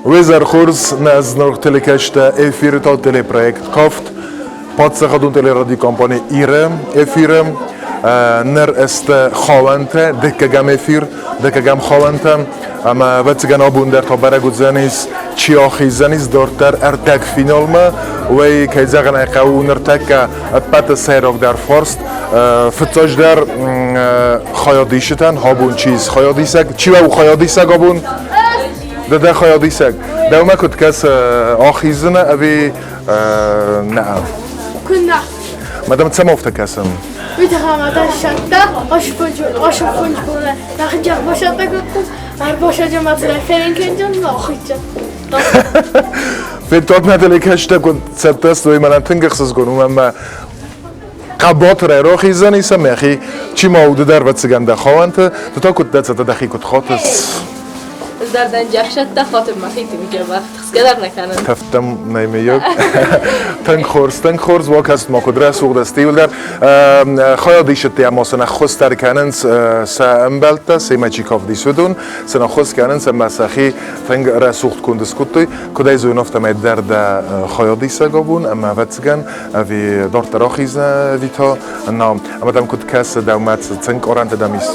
Уе хорз, нӕ зынаргъ телекӕсджытӕ, эфиры та телепроект «Кафт», паддзахадон телерадиокомпани «Иры» эфиры. Ныр сты хауӕнтӕ, дыккӕгӕм эфир, дыккӕгӕм хауӕнтӕ. Ӕмӕ ӕвӕццӕгӕн абон дӕр та бӕрӕг уыдзӕнис, чи ахиздзӕнис дарддӕр ӕрдӕгфиналмӕ. Уый, кӕй зӕгъын ӕй хъӕуы, ныртӕккӕ ӕппӕты сӕйрагдӕр фарст. Фыццаджыдӕр хайадисджытӕн, абон чи ис хайадисӕг? Чи у хайадисӕг абон? Ды дӕ хайадисӕг. Дӕумӕ куыд кӕсы, ахиздзынӕ ӕви нӕ? Куыннӕ. Мадам, цӕмӕ афтӕ кӕсын? Уый тыххӕй ма дӕ ссардта, ошофонч боны нахынджах башата кодтон, арбашаджы ма фенын кӕнджын, охыджын. Федтон телекӕсджытӕ куыд цӕттӕ сты, уый мӕнӕн тынг ӕхсызгон, уымӕн ӕмӕ хъӕбатырӕй рахиздзӕнис ӕмӕ йӕхи чи ма у, ды дӕр ӕвӕццӕгӕн дӕ хауӕнты, ды та куыд дӕ цӕттӕ, дӕхи куыд хатыс? Ӕз дӕр дӕн джӕхсӕттӕ хатын мӕхи тынг дзӕбӕх, тыхсгӕ дӕр нӕ кӕнын. Тӕфтӕм нӕй мыййаг. Тынг хорз, тынг хорз, бакаст ма куыд рӕсугъд сты иуылдӕр. Хайадисджытӕ ӕмӕ сын ӕххуыс дӕр кӕнынц сӕ ӕмбӕлттӕ, семӕ чи кафдис, уыдон сын ӕххуыс кӕнынц ӕмӕ сӕхи тынг рӕсугъд конд скодтой. Куыд ӕй зонын, афтӕмӕй дӕр дӕ хайадисӕг абон ӕмӕ ӕвӕццӕгӕн ӕви дарддӕр ахизна ӕви та на. Ӕмӕ дӕм куыд кӕсы, дӕумӕ цы ӕнкъарӕнтӕ дӕм ис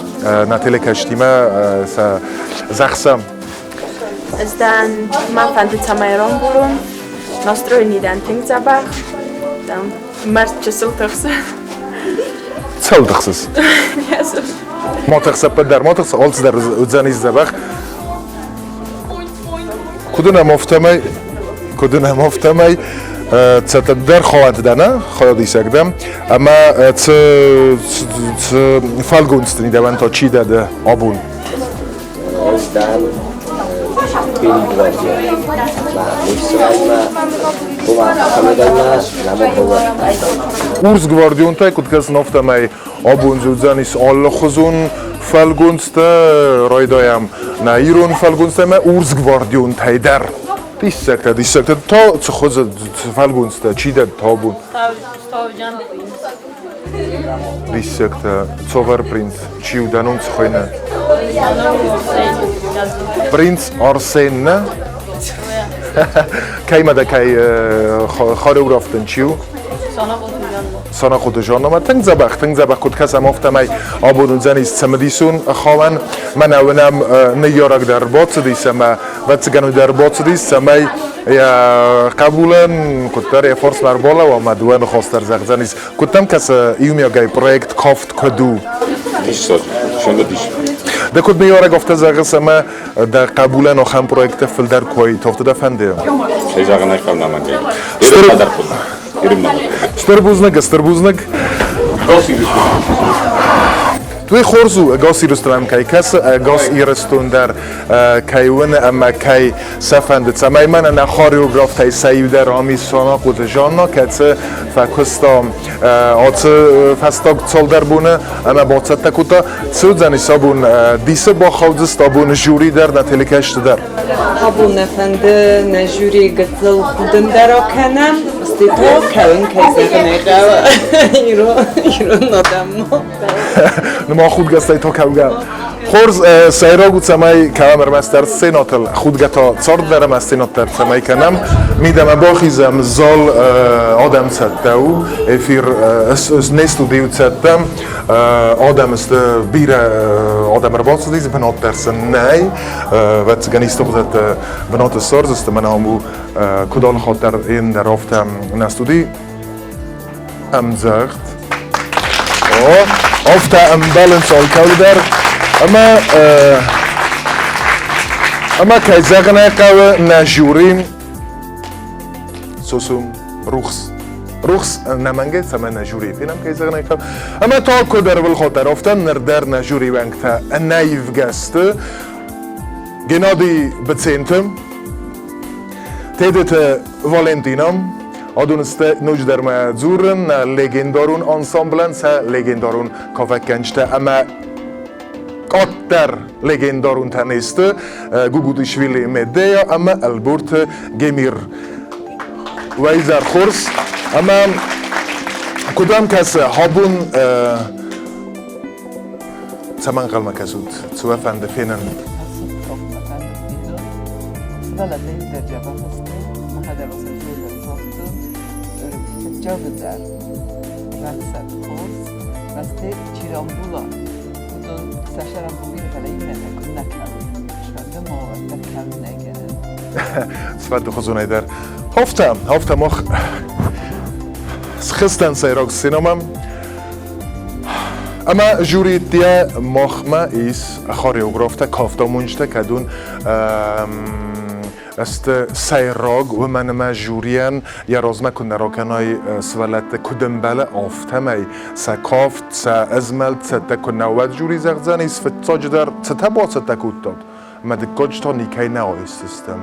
нӕ телекӕсджытимӕ сӕ зӕхсӕ? Ӕз дӕн, мӕ фӕнды цӕмӕй рамбулон, настроени дӕн тынг дзӕбӕх, дам, мӕ чысыл тыхсы. Цӕуыл тыхсыс? Ма тыхс ӕппӕт дӕр, ма тыхс, алцыдӕр уыдзӕнис дзӕбӕх. Куыд ын афтӕмӕй, куыд ын афтӕмӕй цӕттӕдӕр хайад дӕ, хайадисӕг дӕ, ӕмӕ цы цы фӕлгонцты нидӕвӕн та чи дӕ ды абон? Ӕз дӕн Белигвардия. Урс гвардионтӕ куыд кӕсын, афтӕмӕй абон дзы уыдзӕнис алыхуызон фӕлгонцтӕ, райдайӕм нӕ ирон фӕлгонцтӕ ӕмӕ урс гвардионтӕй дӕр. Диссӕгтӕ, диссӕгтӕ. Та цы хуызы фӕлгонцтӕ, чи дӕ табун? Диссӕгтӕ, цавӕр принц? Чи у дӕ ном цы хуыйны? Принц Арсен нӕ? Кӕй ма дӕ кӕй хореографтӕн чи у? Санахъоты Жаннамӕ тынг дзӕбӕх, тынг дзӕбӕх куыд кӕсӕм, афтӕмӕй абон уыдзӕнис цымыдисон хауӕн. Мӕнӕ уынӕм ныййарӕг дӕр бацыдис ӕмӕ ӕвӕццӕгӕн уый дӕр бацыдис, цӕмӕй йӕ хъӕбулӕн куыддӕр йӕ фарсмӕ ӕрбалӕууа ӕмӕ дыууӕ ныхас дӕр зӕгъдзӕнис. Куыд дӕм кӕсы иумиагӕй проект «Кафт» куыд у? Диссаджы, цымыдис. Ды куыд ныййарӕг афтӕ зӕгъыс ӕмӕ дӕ хъӕбулӕн ахӕм проекттӕ фылдӕр куы уаид, афтӕ дӕ фӕнды? Кӕй зӕгъын ӕй хъӕуы, нӕмӕнгӕй. Стыр бузныг, стыр бузныг. Уый хорз у, ӕгас Ирыстонӕн кӕй кӕсы, ӕгас Ирыстон дӕр кӕй уыны ӕмӕ кӕй сӕ фӕнды, цӕмӕй мӕнӕ нӕ хореографтӕй сӕ иу дӕр ам ис Санахъоты Жанна, кӕцы фӕкуыста ацы фӕстаг цалдӕр боны ӕмӕ бацӕттӕ кодта. Цы уыдзӕнис абон дисы бахаудзысты абон жюри дӕр, нӕ телекӕсджыты дӕр? Абон нӕ фӕнды нӕ жюри гыццыл худын дӕр акӕнӕм, стӕй та кӕуын кӕй зӕгъын ӕй хъӕуы ирон адӕммӕ. Ныма худгӕ, стӕй та кӕугӕ. Хорз, сӕйраг у, цӕмӕй кӕуӕм ӕрмӕстдӕр сценӕтыл, худгӕ та цард дӕр ӕмӕ сценӕт дӕр цӕмӕй кӕнӕм. Мидӕмӕ бахизӕм, зал адӕм цӕттӕ у, эфир не студийы цӕттӕ. Адӕм сты бирӕ адӕм ӕрбацыдис, бынат дӕр сын нӕй. Ӕвӕццӕгӕн исты хуызӕтты бынаты ссардзысты, мӕнӕ ам у куыд алы хатт дӕр ӕндӕр афтӕ нӕ студи ӕмдзӕгъд. О, афтӕ ӕмбӕлынц алкӕуыл дӕр. Ӕмӕ ӕмӕ кӕй зӕгъын ӕй хъӕуы, нӕ жюри Сосум рухс. Рухс нӕмӕнгӕй цӕмӕй нӕ жюри фенӕм, кӕй зӕгъын ӕй хъӕуы. Ӕмӕ та куыд ӕрвылхатт дӕр, афтӕ ныр дӕр нӕ жюри уӕнгтӕ ӕнӕивгӕ сты. Геннадий Быценты, Тедеты Валентина, адон сты ноджыдӕр ма дзурын нӕ легендарон ансамблӕн сӕ легендарон кафӕггӕнджытӕ ӕмӕ къаддӕр легендаронтӕ не сты Гугутишвили Медея ӕмӕ Ӕлборты Гемир. Уӕ хорз ӕмӕ куыд уӕм кӕсы, абон цӕмӕ ӕнхъӕлмӕ кӕсут, цы уӕ фӕнды фенын? Сывӕллӕттӕ иуылдӕр дзӕбӕх сты, мӕхӕдӕг сӕ зондӕн загътон, фыццагыдӕр рӕхсад хорз, бӕстӕ чи рамбула, уыдон сӕ сӕрӕмбулгӕ, фӕлӕ иннӕтӕ куыннӕ кӕуой, сфӕнды ма уӕддӕр кӕуын нӕ кӕнӕм. Сфӕнды хуызонӕй дӕр. Афтӕ, афтӕ мах схызтӕн сӕйраг сценӕмӕ. Ӕмӕ жюриттӕ махмӕ ис хореографтӕ, кафтамонджытӕ, кӕдон сты сӕйраг, уымӕн ӕмӕ жюрийӕн йӕ размӕ куы нӕ ракӕнай сывӕллӕтты куыд ӕмбӕлы, афтӕмӕй сӕ кафт, сӕ ызмӕлд цӕттӕ куы нӕ уӕд жюри зӕгъдзӕнис, фыццаджыдӕр цытӕ бацӕттӕ кодтат, ӕмӕ дыккаджы та никӕй нӕ айсдзыстӕм.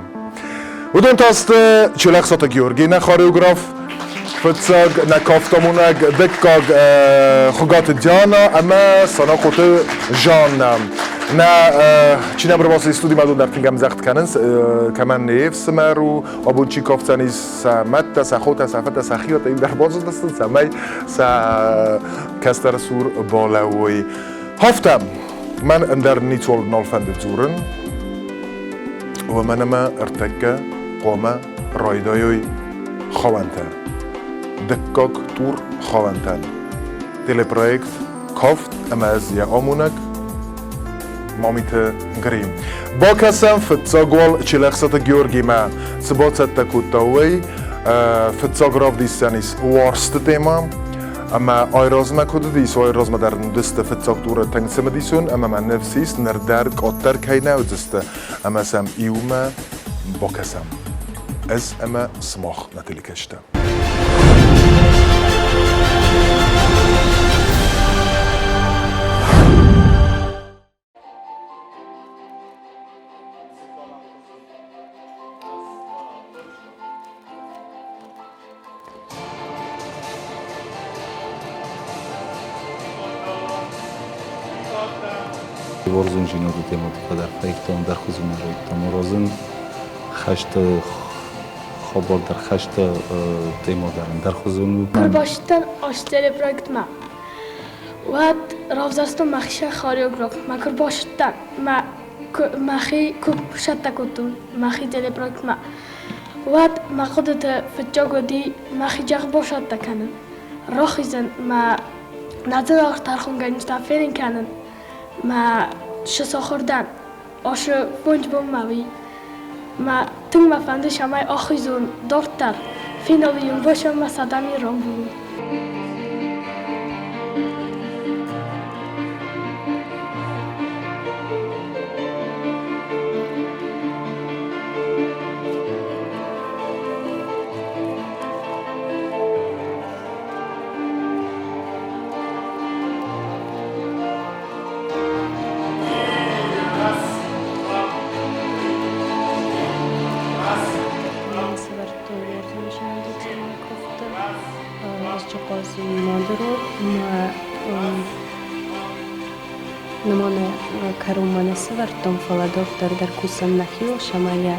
Уыдон та сты Челӕхсаты Георгий, нӕ хореограф, фыццаг нӕ кафтамонӕг, дыккаг Хуыгаты Диана ӕмӕ Санахъоты Жаннӕ. Нӕ чи нӕм ӕрбацыди студимӕ, уыдон дӕр тынг ӕмдзӕгъд кӕнынц, кӕмӕн не фсымӕр у, абон чи кафдзӕнис, сӕ мӕдтӕ, сӕ хотӕ, сӕ фыдтӕ, сӕ хиуӕттӕ им дӕр базондзысты, цӕмӕй сӕ кӕстӕры цур балӕууой. Хафтӕм! Мӕн ӕндӕр ницуал нал фӕнды дзурын, уымӕн ӕмӕ ӕртӕккӕ хъуамӕ райдайой хауӕнтӕ. Дыккаг тур хауӕнтӕн. Телепроект Кафт ӕмӕ ӕз йӕ амонӕг Мамиты Грим. Бакӕсӕм фыццаг уал Челӕхсаты Георгимӕ цы бацӕттӕ кодта, уый. Фыццаг равдисдзӕнис уарзты темӕ. Ӕмӕ айразмӕ куыд уыдис, айразмӕ дӕр уыдысты фыццаг туры тынг цымыдисон ӕмӕ мӕ ныфс ис, ныр дӕр къаддӕр кӕй нӕ уыдзысты ӕмӕ сӕм иумӕ бакӕсӕм. Ӕз ӕмӕ сымах нӕ телекӕсджытӕ. Уарзондзинады тематикӕ дӕр проектон дӕр хуызон райдтам аразын. Хӕсты хабар дӕр, хӕсты тема дӕр ӕндӕр хуызон у. Ӕрбацыдтӕн Австралийы проектмӕ. Уӕд равзӕрстон мӕхицӕн хореограф. Мӕ куы рбацыдтӕн, мӕ мӕхи куы сцӕттӕ кодтон мӕхи телепроектмӕ, уӕд мӕ хъуыдыты фыццаг уыди мӕхи джагъбосӕттӕ кӕнын, рахизын, мӕ нӕдзырагъ тӕрхонгӕнджытӕ фенын кӕнын, мӕ сахуыр дӕн ацы фондз бонмӕ уый. Мӕ тынг мӕ фӕнды, цӕмӕй ахизон дарддӕр, финалы йын босӕммӕ садами рамбулон. Нымоны кӕронмӕ нӕ сӕвӕрдтон, фӕлӕ дарддӕр дӕр кусӕм нӕхиуыл, цӕмӕй йӕ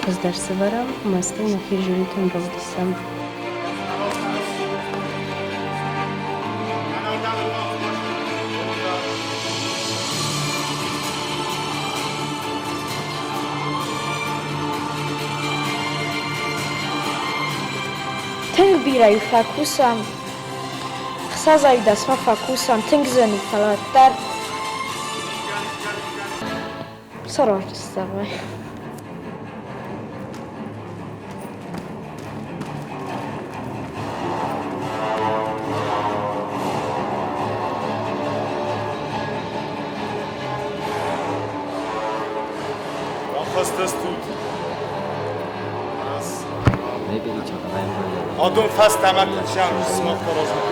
хуыздӕр сӕвӕрӕм ӕмӕ стӕй нӕхи жюритӕн равдисӕм. Тынг бирӕ фӕкусӕм, ӕхсӕзӕй дӕсмӕ фӕкусӕм, тынг зын у, фӕлӕ уӕддӕр сараздзыстӕм ӕй. Баххӕстыстут. Адон фӕстӕмӕ куыд сымах размӕ.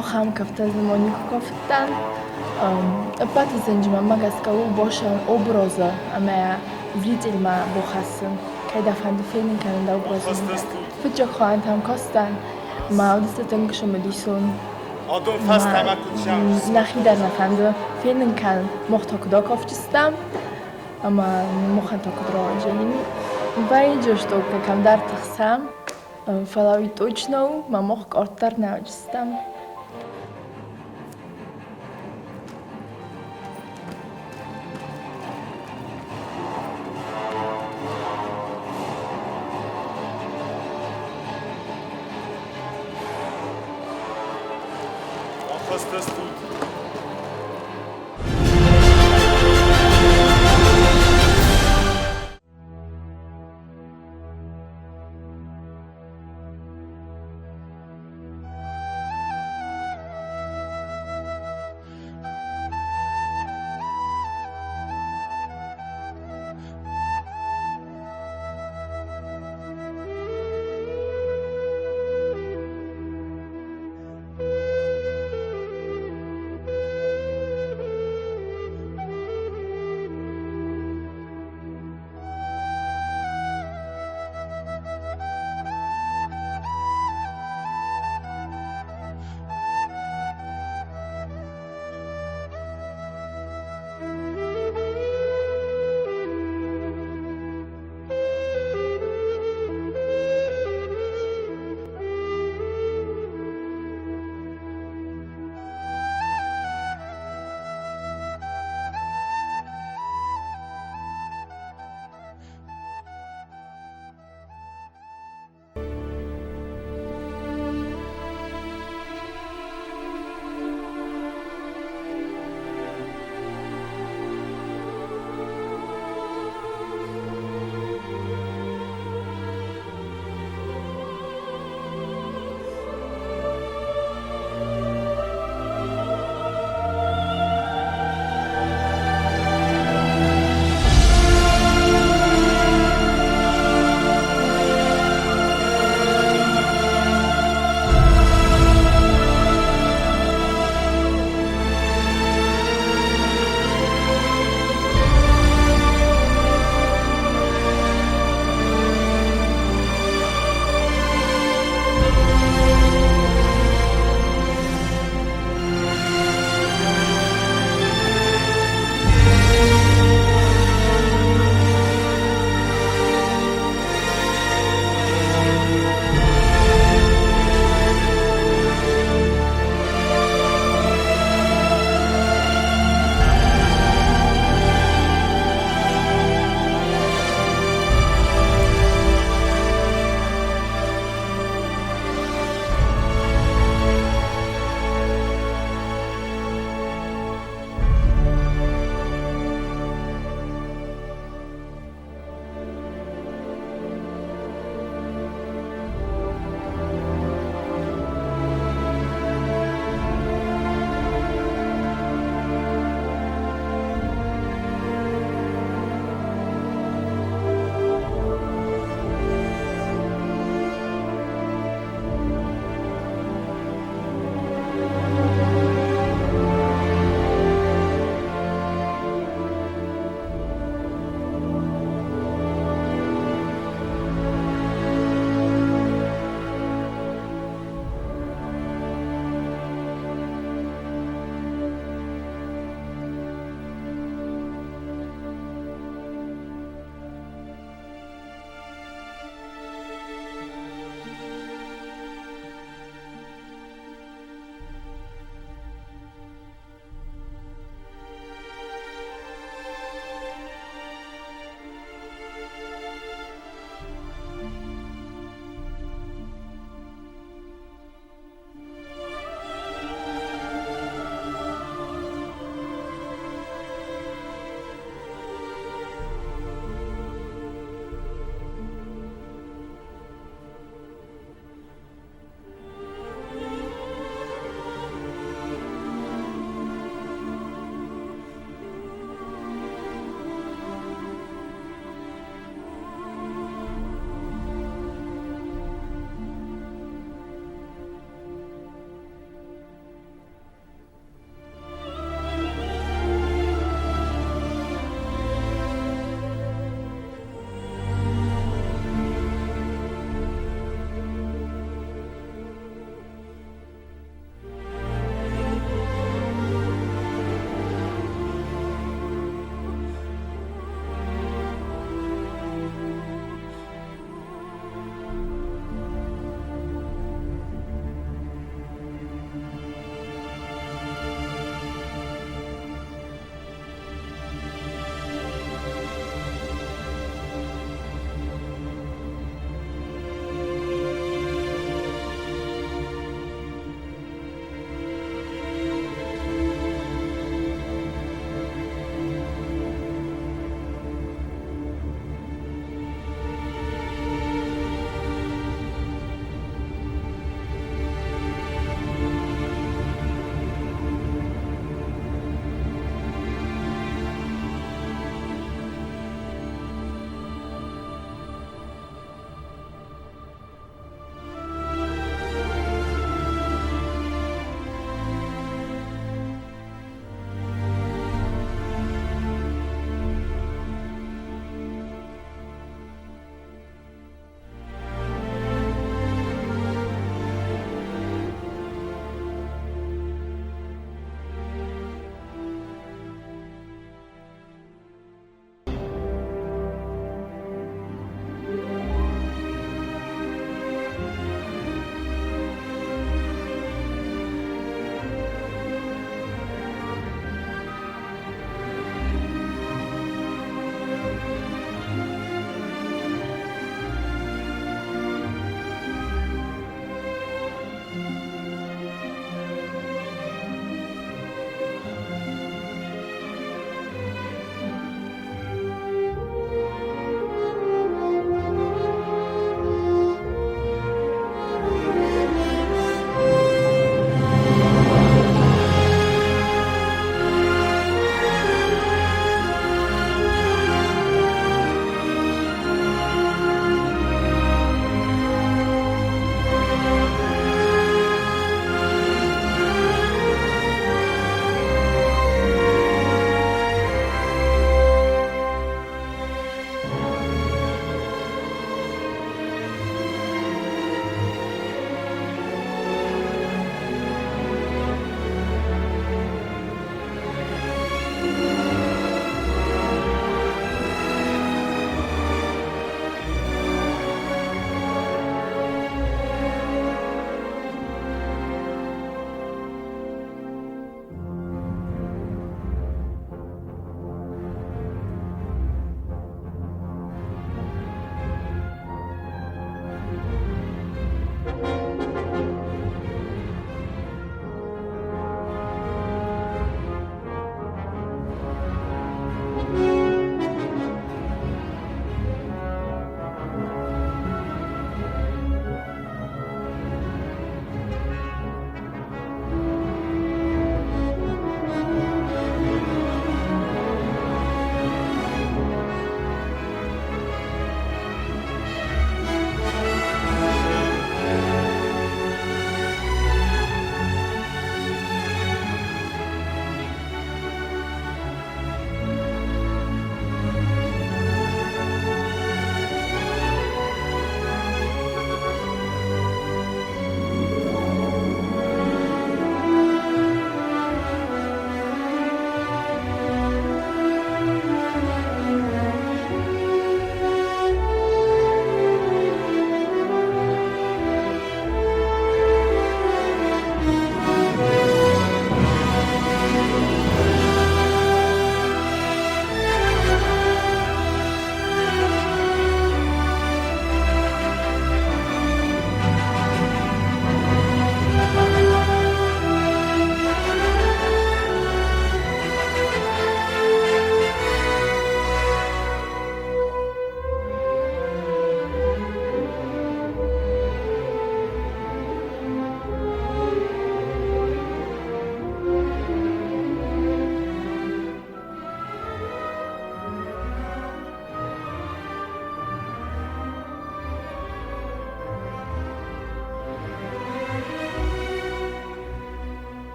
Ахӕм кафтӕ зымон никуы кафыдтӕн. Ӕппӕты зынджы мӕм гӕсгӕ у босӕн образы ӕмӕ зрительмӕ бахӕссын, кӕй дӕ фӕнды фенын кӕнын дӕ образы мидӕг. Фыццаг хуӕнтӕм кастӕн, мӕ уыдысты тынг цымыдисон. Нӕхи дӕр нӕ фӕнды фенын кӕнын, мах та куыд акафджыстӕм. Ӕмӕ махӕн та куыд рауайдзӕни? Вӕййы, что кӕмдӕр тыхсӕм, фӕлӕ уый точно у, мӕ мах къаддӕр нӕ уыдзыстӕм. Рахӕсдзыстут.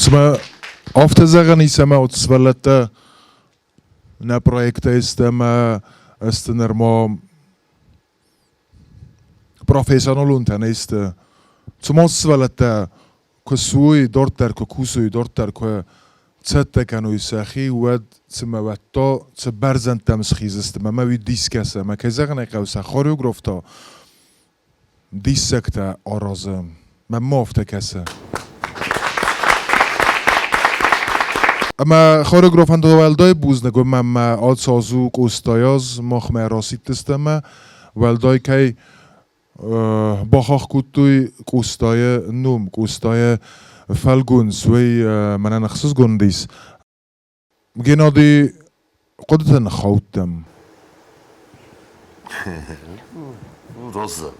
Цымӕ афтӕ зӕгъӕн ис, ӕмӕ от сывӕллӕттӕ нӕ проекттӕ сты ӕмӕ сты нырма профессионалонтӕ не сты. Цыма сывӕллӕттӕ куы суой, дарддӕр куы кусой, дарддӕр куы цӕттӕ кӕной сӕхи, уӕд цымӕ уӕдта цы бӕрзӕндтӕм схиздзысты, мӕ уый дис кӕсы. Ӕмӕ кӕй зӕгъын ӕй хъӕуы, сӕ хореограф та диссӕгтӕ аразы. Мӕнмӕ афтӕ кӕсы. Ӕмӕ хореографӕн та уӕлдай бузныг, уымӕн ӕмӕ ацы аз у Къостайы аз, махмӕ расидтысты ӕмӕ уӕлдай кӕй бахахх кодтой Къостайы ном, Къостайы фӕлгонц, уый мӕнӕн ӕхсызгон уыдис. Геннадий хъуыдытӕ ныххаудтӕм. Роза.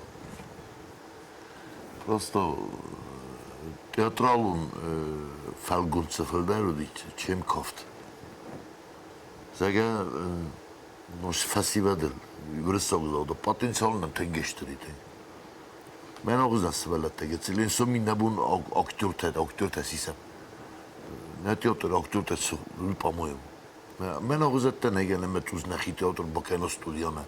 Просто театралон фӕлгонцы фылдӕр уыди, чем кафт. Зӕгъгӕ, фӕсивӕдыл уырыссаг заводы потенциал нӕм тынг стыр и тынг. Мӕн агъуызна сывӕллӕттӕ гыццыл ӕнцон мин нӕ бон актертӕ, актертӕ сисӕм. Нӕ театр актертӕ цы, по-моему. Мӕн агъуызӕттӕ нӕ гӕнӕн мӕ туз нӕхи театр бакӕна студиямӕ.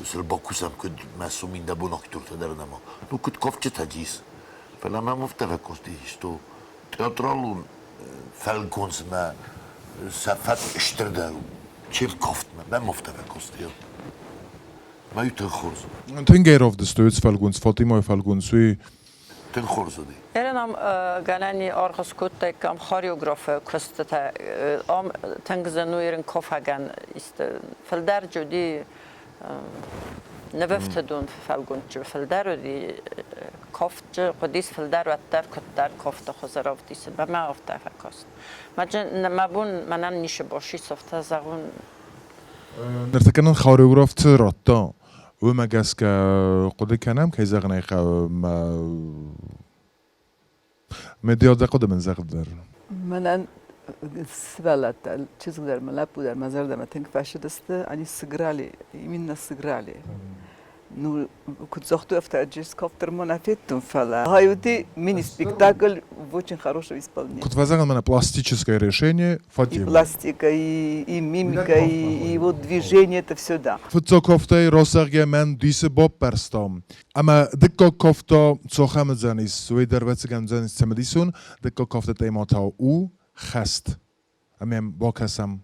Сыл бакусӕм, куыд мӕ сумин дӕ бон актертӕ дӕр нӕма. Ну, куыд кафджытӕ дис. Фӕлӕ мӕм афтӕ фӕкасти, что театралон фӕлгонцмӕ сӕ фӕтк стырдӕр у, чем кафтмӕ. Мӕм афтӕ фӕкасти. Мӕ тынг хорз. Тынг ӕрӕвдыстой фӕлгонц, Фатимайы фӕлгонц, уый тынг хорз уыди. Ерын ам гӕнӕн аргъ скодтаиккам хореографы куыстытӕ. Ам тынг зын у ерын кофӕгӕн исты. Фылдӕр уыди нывӕфтыдон фӕлгонцджы, фылдӕр уыди кофтджы, хъуыдис фылдӕр уӕддӕр куыддӕр кофты хуызы равдисын. Мӕ афтӕ фӕкаст. Мӕ бон мӕнӕн ницы босис афтӕ зӕгъун. Ныртӕккӕ нын хореограф цы радта, уымӕ гӕсгӕ хъуыды кӕнӕм, кӕй зӕгъын ӕй хъӕуы, мӕ медиа дӕ хъуыды мын зӕгъ дӕр. Мӕнӕн сывӕллӕттӕ, чызг дӕр мӕ лӕппу дӕр мӕ зӕрдӕмӕ тынг фӕцыдысты. Они сыграли, именно сыграли. Ну, куыд загътой, афтӕ Джесков дӕр ма федтон, фӕлӕ уыди мини-спектакль в очень хорошем исполнении. Куыд фӕзӕгъӕн, мӕнӕ пластическое решение Фатима. И пластика, и мимика, и вот движение, это все да. Фыццаг кофтӕй росӕгъгӕ мӕн дисы баппӕрстам. Ӕмӕ дыккаг кофта цохӕм уыдзӕнис, уый дӕр ӕвӕццӕгӕн уыдзӕнис цымыдисон. Дыккаг кофты темӕ та у хӕст. Ӕмӕ йӕм бакӕсӕм.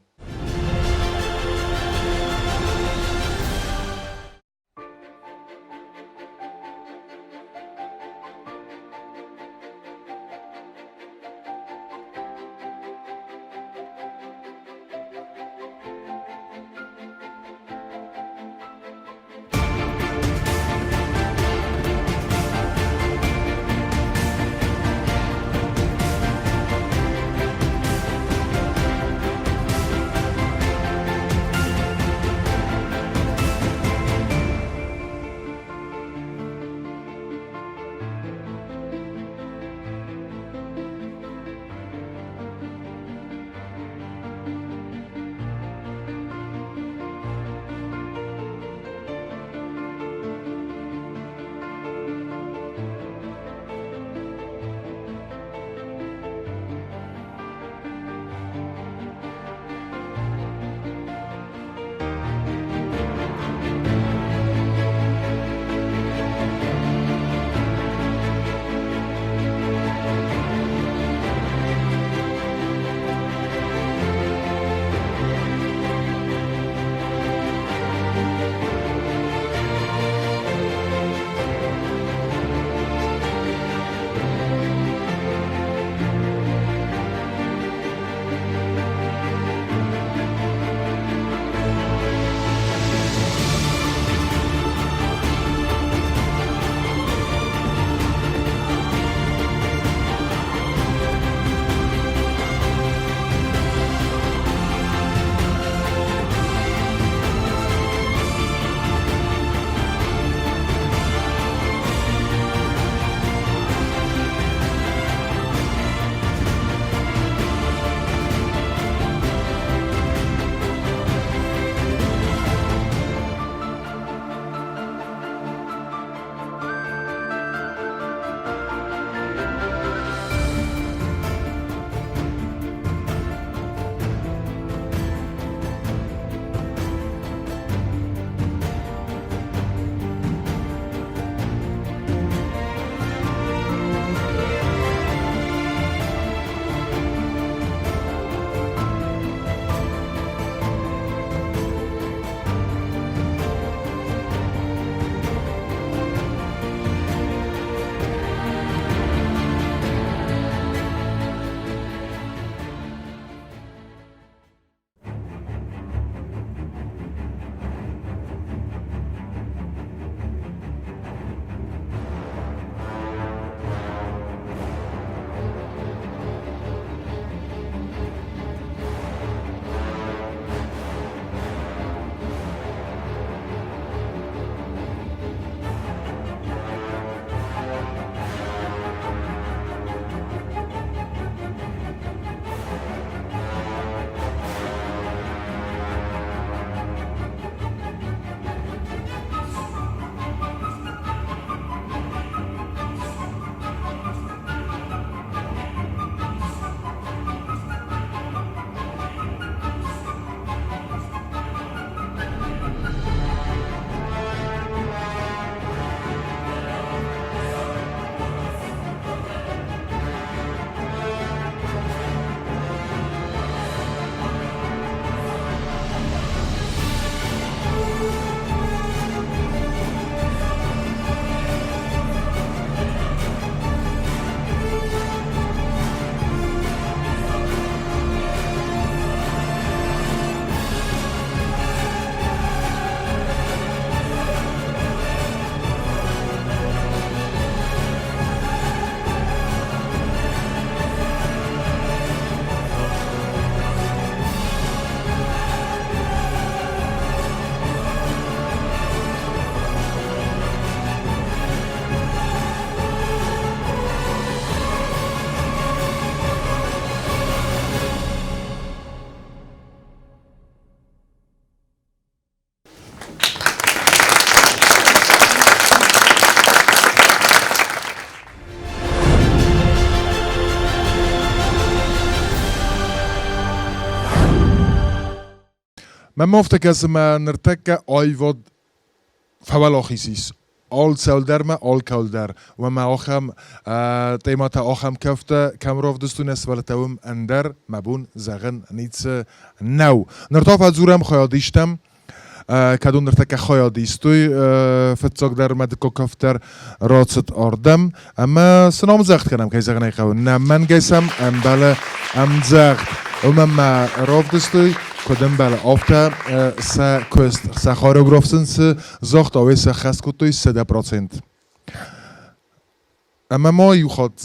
Мӕнмӕ афтӕ кӕсы, мӕ ныртӕккӕ аивад фӕуӕлахиз ис алцӕуылдӕр ма алкӕуылдӕр. Уӕмӕ ахӕм темӕтӕ, ахӕм кӕфтӕ кӕм равдыстой нӕ сывӕллӕттӕ, уым ӕндӕр мӕ бон зӕгъын ницы нӕу. Ныр та фӕдзурӕм хайадистӕм. Кӕд уын ныртӕккӕ хайад истой, фыццагдӕр мӕ дыккаг кафт дӕр рацыд ардӕм. Ӕмӕ сын ӕмдзӕгъд кӕнӕм, кӕй зӕгъын ӕй хъӕуы. Нӕ мӕнгӕй сӕм ӕмбӕлы ӕмдзӕгъд. Уымӕн ма равдыстой, куыд ӕмбӕлы, афтӕ сӕ куыст, сӕ хореограф сын цы загъта, уый сӕххӕст кодтой 100%. Ӕмӕ ма иу хатт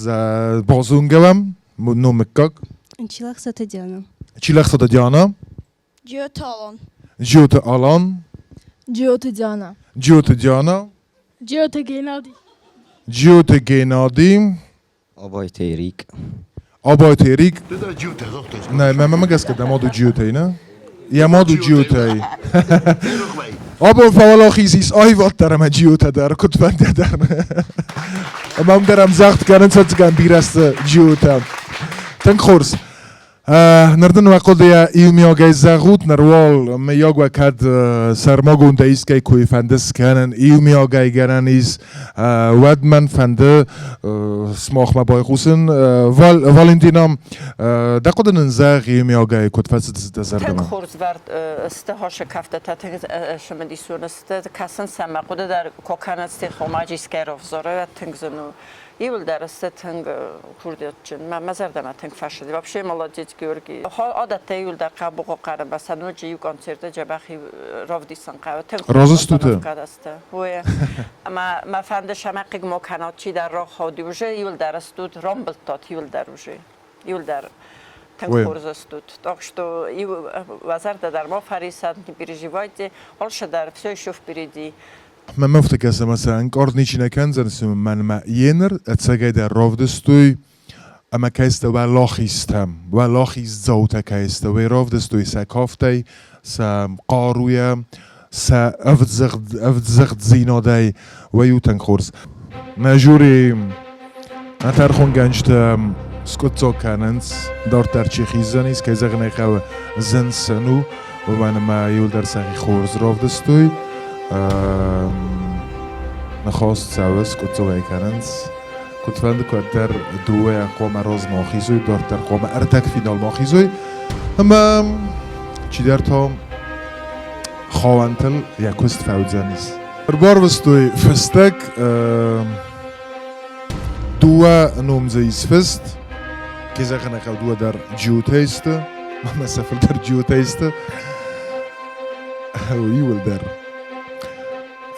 базонгӕ уӕм номыккаг. Чилӕхсаты Диана. Чилӕхсаты Диана. Джиоты Алан. Джиоты Алан. Джиоты Диана. Джиоты Диана. Джиоты Геннадий. Джиоты Геннадий. Абайты Эрик. Абайты Эрик. Нӕ, мӕнмӕ гӕсгӕ дӕ мад у Джиотӕй, нӕ? Йӕ мад у Джиотӕй. Абон фӕуӕлахиз ис аивад дӕр ӕмӕ Джиотӕ дӕр, куыдфӕнды дӕр. Ӕмӕ уым дӕр ӕмдзӕгъд кӕнынц ӕцӕгӕн бирӕ сты Джиотӕ. Тынг хорз. Ныр дын уӕ хъуыдыйӕ иумиагӕй зӕгъут, ныр уал мыййаг уӕ кӕд сӕрмагондӕй искӕй кой фӕнды скӕнын, иумиагӕй гӕнӕн ис, уӕд мӕн фӕнды сымахмӕ байхъусын. Валентина, дӕ хъуыды нын зӕгъ иумиагӕй, куыд фӕцыд дӕ зӕрдӕмӕ? Тынг хорз вӕрд сты хосы кӕфтытӕ, тынг цымыдисон сты, кӕсын сӕм мӕ хъуыды дӕр куы кӕнынц техомаджы искӕй равзары, тынг зын у. Иуылдӕр сты тынг курдиатджын. Мӕ зӕрдӕмӕ тынг фӕцыди. Вообще молодец Георгий. Адӕттӕ иуылдӕр хъӕбугъы хъӕрмӕ сӕ ноджы иу концерты дзӕбӕх равдисын хъӕуы. Тынг Разы стут? Уый. Ӕмӕ мӕ фӕнды сӕмӕ хъыг мо кӕнат, чидӕр рахауди уже, иуылдӕр стут, рамбылдтат иуылдӕр уже. Иуылдӕр тынг хорз стут. Так что уӕ зӕрдӕ дӕр ма фӕрисӕд, не переживайте. Алцы дӕр все еще впереди. Мӕнмӕ афтӕ кӕсы, ӕмӕ сӕ ӕнкъард ничи нӕ кӕндзӕн, цыма мӕнмӕ еныр ӕцӕгӕйдӕр равдыстой ӕмӕ кӕй сты уӕлахизтӕм, уӕлахиздзаутӕ кӕй сты, уый равдыстой сӕ кафтӕй, сӕ хъаруйӕ, сӕ ӕвдзыгъддзинадӕй, уый у тынг хорз. Нӕ жюри, нӕ тӕрхонгӕнджытӕ скъуыддзаг кӕнынц, дарддӕр чи хиздзӕнис, кӕй зӕгъын ӕй хъӕуы, зын сын у, уымӕн ӕмӕ иуылдӕр сӕхи хорз равдыстой. Ныхас цӕуы, скъуыддзаг ӕй кӕнынц. Куыдфӕнды куыддӕр дыууӕ хъуамӕ размӕ ахизой, дарддӕр хъуамӕ ӕрдӕгфиналмӕ ахизой. Ӕмӕ чидӕр та хауӕнтыл йӕ куыст фӕуыдзӕнис. Ӕрбарвыстой фыстӕг дыууӕ ном дзы ис фыст. Кӕй зӕгъын ӕй хъӕуы, дыууӕ дӕр Джиотӕй сты. Мӕ сӕ фылдӕр Джиотӕй сты. Иуылдӕр.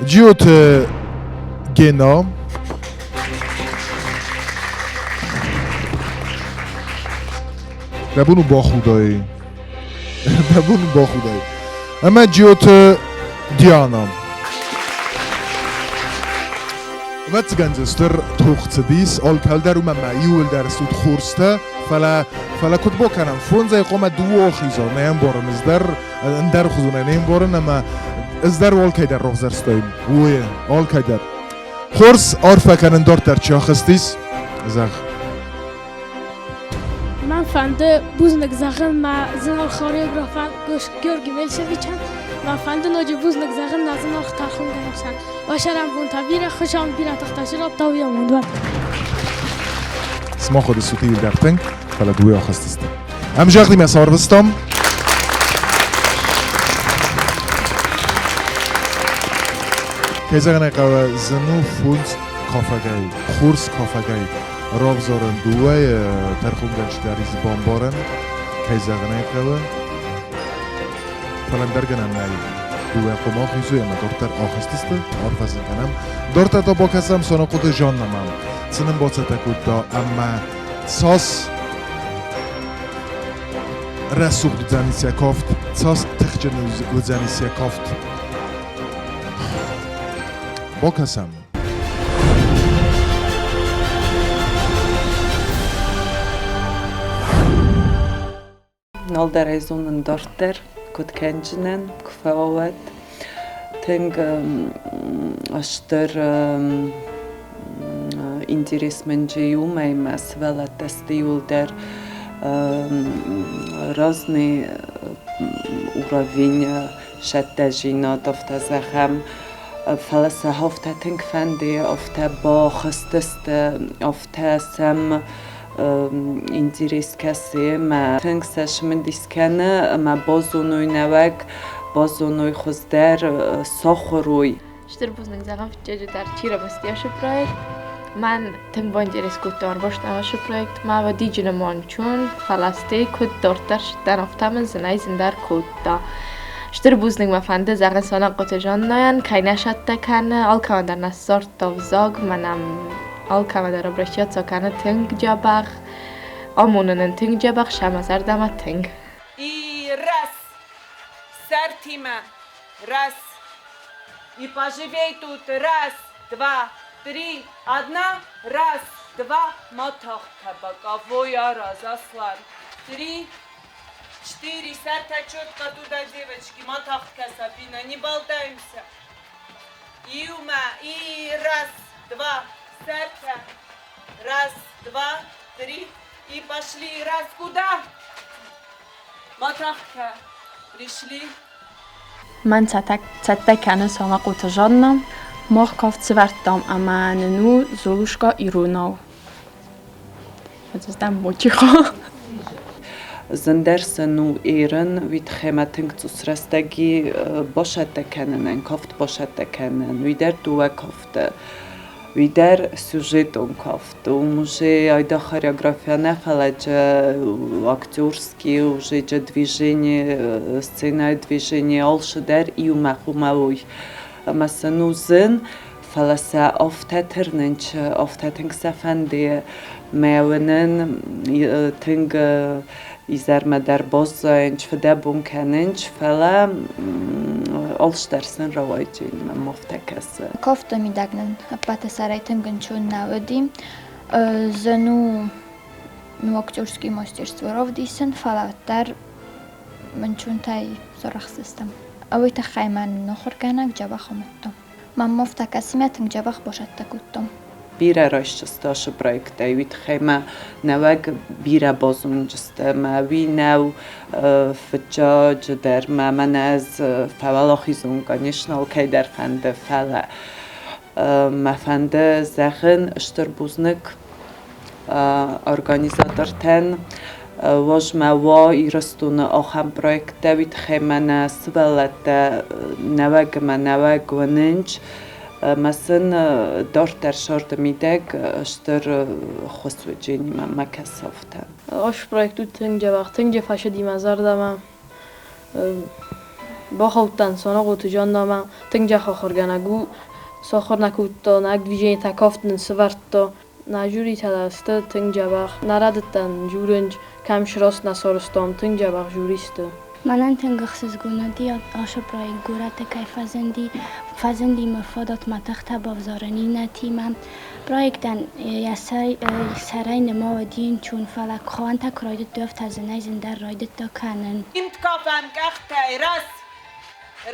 Джиоты Гена. Дӕ бон у бахудай. Дӕ бон у бахудай. Ӕмӕ Джиоты Диана. Ӕвӕццӕгӕн дзы стыр тох цыдис, алкӕлдӕр уымӕ ӕмӕ иуылдӕр стут хорзтӕ, фӕлӕ фӕлӕ куыд бакӕнӕм, фондзӕй хъуамӕ дыууӕ ахиза, нӕ ӕмбарын ӕз дӕр, ӕндӕр хуызонӕй не мбарын ӕмӕ ӕз дӕр алкӕй дӕр равзӕрстон. Уый, алкӕй дӕр. Хорз арфӕ кӕнын дарддӕр чи ахызтис, зӕгъ. Мӕн фӕнды бузныг зӕгъын мӕ зынаргъ хореографӕн Георгий Мельшевичӕн. Мӕ фӕнды ноджы бузныг зӕгъын нӕ зынаргъ тӕрхонгӕнджытӕн. Уӕ сӕрӕнбонтӕ бирӕ, хуызӕн бирӕ тыхтӕ сырадта уый амонд уӕд. Сымах уыдыстут иуылдӕр тынг, фӕлӕ дыууӕ ахызтысты. Ӕмзӕгъдимӕ сӕрвыстам. Кӕй зӕгъын ӕй хъӕуы, зын у фондз кафӕгӕй, хорз кафӕгӕй равзарын дыууӕ тӕрхонгӕнджытӕ ис бамбарӕн, кӕй зӕгъын ӕй хъӕуы. Фӕлӕ ӕндӕр гӕнӕн нӕй. Дыууӕ хъуымӕ ахизой ӕмӕ дарддӕр ахызтысты, арфӕ сын кӕнӕм. Дарддӕр та бакӕсӕм Сонахъоты Жаннӕмӕ. Цы нын бацӕттӕ кодта ӕмӕ цас рӕсугъд уыдзӕнис йӕ кафт, цас тыхджын уыдзӕнис йӕ кафт. Бакӕсӕм. Налдӕр ӕй зонын дарддӕр, куыд кӕнджынӕн, куы фӕуа, уӕд. Тынг стыр интерес мын джы уымӕй мӕ сывӕллӕттӕ сты иуылдӕр разный. уровень сӕттӕдзинад, афтӕ зӕгъӕм. Фӕлӕ сӕ афтӕ тынг фӕнды, афтӕ бахызтысты, афтӕ сӕм интерес кӕсы ӕмӕ тынг сӕ цымыдис кӕны ӕмӕ базоной нӕуӕг, базоной хуыздӕр, сахуыр уой. Стыр бузныг зӕгъӕм фыццаджы дӕр чи рабасти ашы проект. Мӕн тынг баинтерес кодта ӕрбастам ашы проект. Мӕ водиджыны мончун, фӕлӕ куыд дарддӕр сыдтӕн, афтӕ мын зынӕй зындӕр кодта. Стыр бузныг мӕ фӕнды зӕгъын Санахъоты Жаннайӕн, кӕй нӕ сӕттӕ кӕны, алкӕмӕн дӕр нӕ ссардта взаг, мӕнӕ алкӕмӕ дӕр обращаться кӕны тынг дзӕбӕх, амоны нын тынг дзӕбӕх, сӕ зӕрдӕмӕ тынг. И раз, сӕртимӕ, раз. И поживей тут раз, два, три, одна, раз, два, ма боковой раз, Аслан. Три, четыре, сӕртӕ четко туда, девочки, ма тагъд кӕ, Сабина, не болтаемся. Иумӕ, и раз, два, сӕртӕ, раз, два, три, и пошли, раз, куда? Ма тагъд кӕ, пришли. Мӕн цӕттӕ кӕны Санахъоты Жаннӕ. Мах кафт сӕвӕрдтам ӕмӕ нын у Золушка иронау. Стӕм мотиха. Зындӕр сын у ерын, уый тыххӕй ма тынг цъус рӕстӕги басӕттӕ кӕнынӕн, кафт басӕттӕ кӕнын. Уый дӕр дыууӕ кафты. Уый дӕр сюжетон кафт. Уым уже айдагъ хореография нӕ, фӕлӕ актерский, уже движение, сценӕйы движение алцы дӕр иумӕ хъуамӕ уой. Ӕмӕ сын у зын, фӕлӕ сӕ афтӕ тырнынч, афтӕ тынг сӕ фӕнды. Мӕ уынын тынг изӕрмӕ дӕр баззайынч, фыдӕбон кӕнынч, фӕлӕ алцыдӕр сын рауайдзӕн, мӕм афтӕ кӕсы. Кафты мидӕг нын ӕппӕты сӕрӕй тынг ӕнцон нӕ уыди. Зын у ну, актерский мастерство равдисын, фӕлӕ уӕддӕр ӕнцонтӕй сарӕхстыстӕм. Уый тыххӕй мӕ нын ахуыргӕнӕг дзӕбӕх амыдта. Мӕм афтӕ кӕсы, мӕ тынг дзӕбӕх басӕттӕ кодтам. Бирӕ райсдзысты ацы проекттӕй, уый тыххӕй мӕ нӕуӕг бирӕ базондзысты ӕмӕ уый нӕу фыццаджы дӕр мӕ мӕнӕ ӕз фӕуӕлахизон, конечно, алкӕй дӕр фӕнды, фӕлӕ мӕ фӕнды зӕгъын стыр бузныг организатортӕн, уазмӕ уа Ирыстоны ахӕм проекттӕ, уый тыххӕй мӕнӕ сывӕллӕттӕ нӕуӕг ӕмӕ нӕуӕг уынынч ӕмӕ сын дарддӕр сӕрды мидӕг стыр ххуыс уыдженимӕ мӕ кӕсы афтӕ. Ашы проект у тынг дзӕбӕх, тынг фӕцыди мӕ зӕрдӕмӕ. Бахаудтӕн Санахъоты Жаннамӕ, тынг дзӕбӕх ахуыргӕнӕг у. Сахуыр нӕ кодта, нӕ движениетӕ кафт нын сӕвӕрдта. Нӕ жюритӕ дӕр сты тынг дзӕбӕх. Нӕ рӕдыдтӕн жюринч, кӕм сраст нӕ сарӕзтам, тынг дзӕбӕх жюри сты. Мӕнӕн тынг ӕхсызгон уыди ашы проект горӕты кӕй фӕзынди. Фӕзынди мын фадат мӕ тыхтӕ бавзарын иннӕтимӕ. Проектӕн йӕ сӕрӕй нырма уыди ӕнцон, фӕлӕ куы куы райдыдтой, афтӕ зынӕй зындӕр райдыдта кӕнын. Кафӕм къӕхтӕй, раз,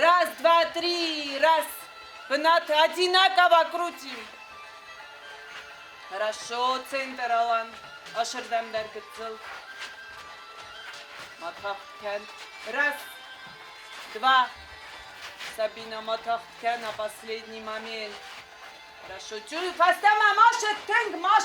раз, два, три, раз. Бынаты одинаково крутим. Хорошо, центр, Алан. Ашырдӕм дӕр гыццыл. Ма тагъд кӕн. Раз, два. Сабина, ма тагъд кӕн, на последний момент. Хорошо. Фӕстӕмӕ ма тынг ма.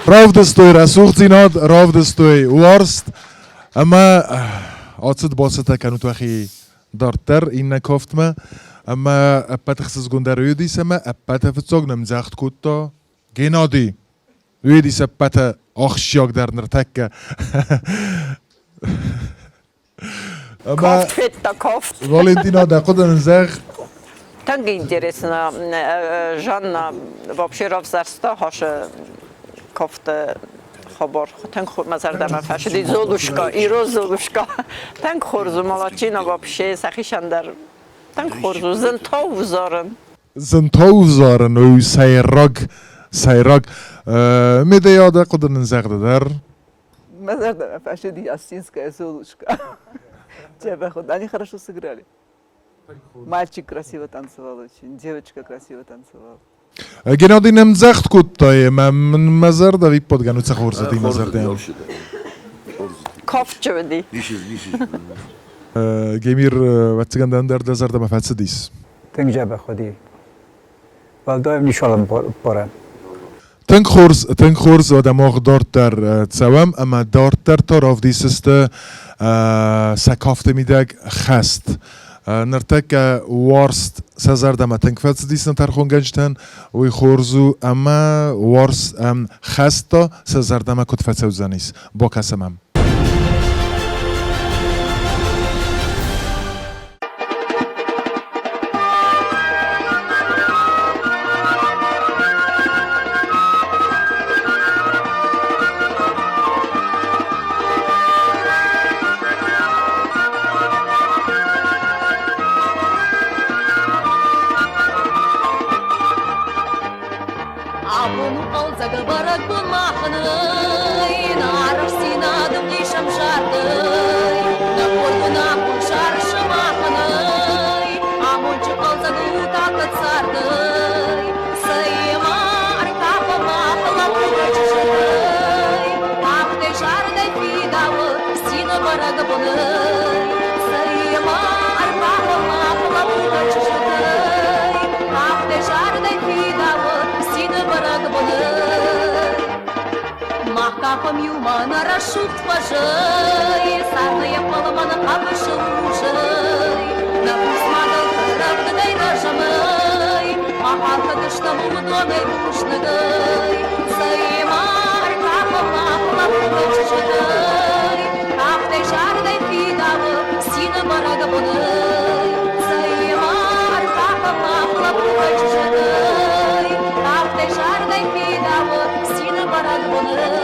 Равдыстой рӕсугъддзинад, равдыстой уарзт ӕмӕ ацыд бацӕттӕ кӕнут уӕхи дарддӕр иннӕ кафтмӕ ӕмӕ ӕппӕт ӕхсызгондӕр уыдис ӕмӕ ӕппӕты фыццаг нымдзӕгъд кодта Геннади. Уедис ӕппӕты ахсджиагдӕр ныртӕккӕ. Кофт федта, кофт. Валентина, дӕ хъуыды нын зӕгъ. Тынг интересно, Жанна вообще равзӕрста хашы кофты хабар. Тынг мӕ зӕрдӕмӕ фӕцыди Золушка, ирон Золушка. Тынг хорз у, молодчина вообще, сӕхицӕн дӕр тынг хорз у, зынтӕ ӕвзарын. Зынтӕ ӕвзарын у сӕйраг, сӕйраг. Медея дӕ хъуыды нын зӕгъ дӕр. Мӕ зӕрдӕмӕ фӕцыди Астинская Золушка. Дзӕбӕх уыд. Они хорошо сыграли. Мальчик красиво танцевал очень, девочка красиво танцевала. Геннадий нӕмдзӕгъд кодта, ӕмӕ мын мӕ зӕрдӕ випподгӕн уыцы хорз уыди мӕ зӕрдӕйӕн. Кофт уыди. Гемир, ӕвӕццӕгӕн дӕ ӕндӕр дӕ зӕрдӕмӕ фӕцыдис. Тынг дзӕбӕх уыди. Уӕлдай ничуал ӕмбарӕм. Тынг хорз, тынг хорз, уӕдӕ мах дарддӕр цӕуӕм ӕмӕ дарддӕр та равдисдзысты сӕ кафты мидӕг хӕст. Ныртӕккӕ уарзт сӕ зӕрдӕмӕ тынг фӕцыдис нӕ тӕрхонгӕнджытӕн, уый хорз у ӕмӕ уарзт хӕст та сӕ зӕрдӕмӕ куыд фӕцӕудзӕнис, бакӕсӕм ӕм. Абон у хъӕлдзӕг бӕрӕгбон махӕн, нӕ арӕхстдзинад ӕвдисӕм зардӕй. Нӕ къордон абон зары сымахӕн, амондджын хъӕлдзӕг у тӕккӕ цардӕй. Цӕй-ма, ӕркафӕм мах лӕппутӕ чызджытӕй, кафтӕй зардӕй фидауы цины бӕрӕгбонӕй. Цӕй-ма, ӕркафӕм мах лӕппутӕ чызджытӕй, кафтӕй зардӕй фидауы цины бӕрӕгбонӕй. Мах кафӕм иумӕ нӕ рӕсугъд фӕзӕй, царды йӕ фӕлмӕн хъӕбысы русӕй. Нӕ буц мадӕлты рӕвдыдӕй рӕзӕмӕй, мах алкӕд стӕм уыдонӕй бузныгӕй. Цӕй-ма, ӕркафӕм мах лӕппутӕ чызджытӕй, кафтӕй зардӕй фидауы цины бӕрӕгбонӕй. Цӕй-ма, ӕркафӕм мах лӕппутӕ чызджытӕй, кафтӕй зардӕй фидауы цины бӕрӕгбонӕй.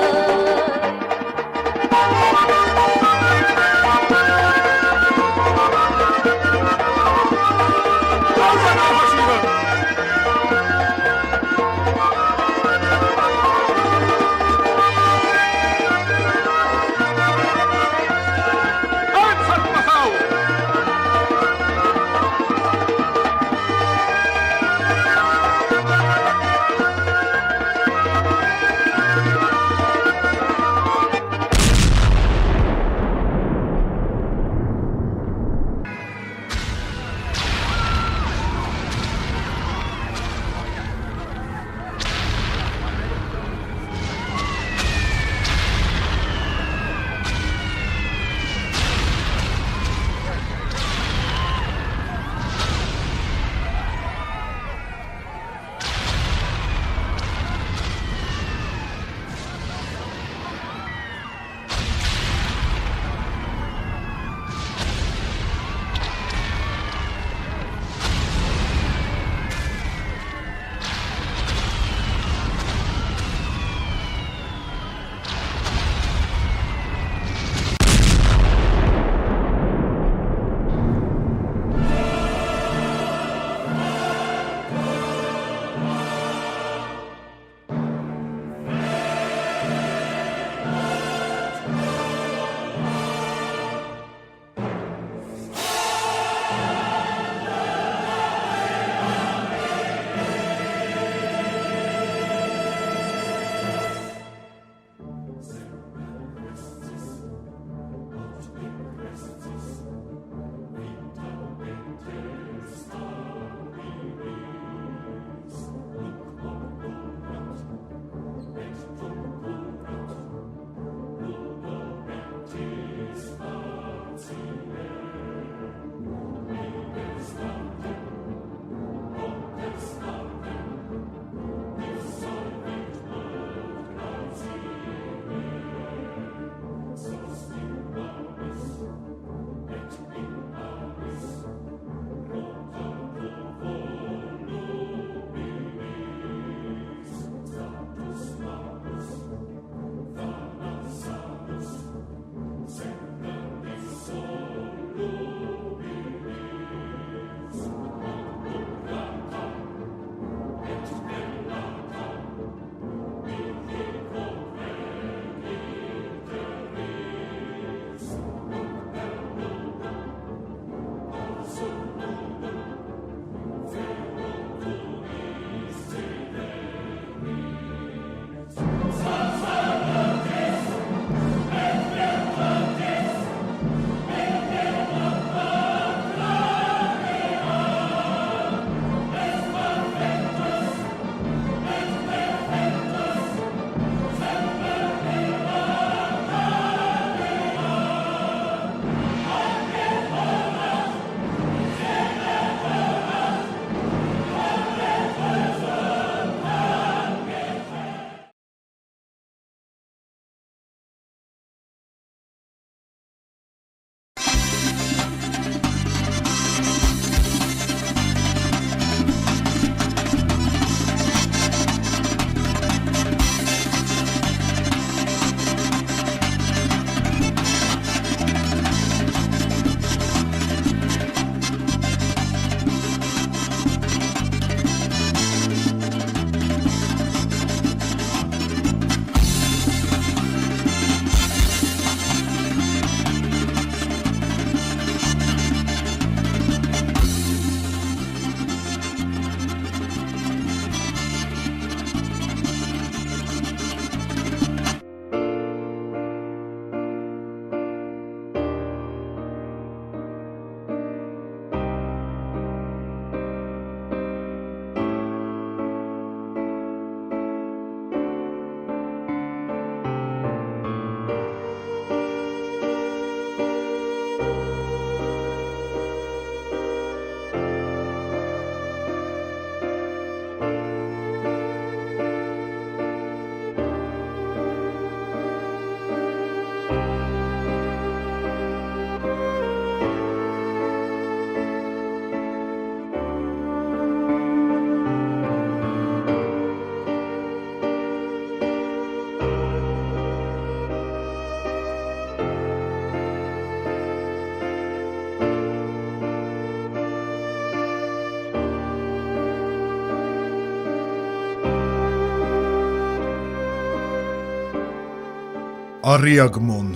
Ариаг мон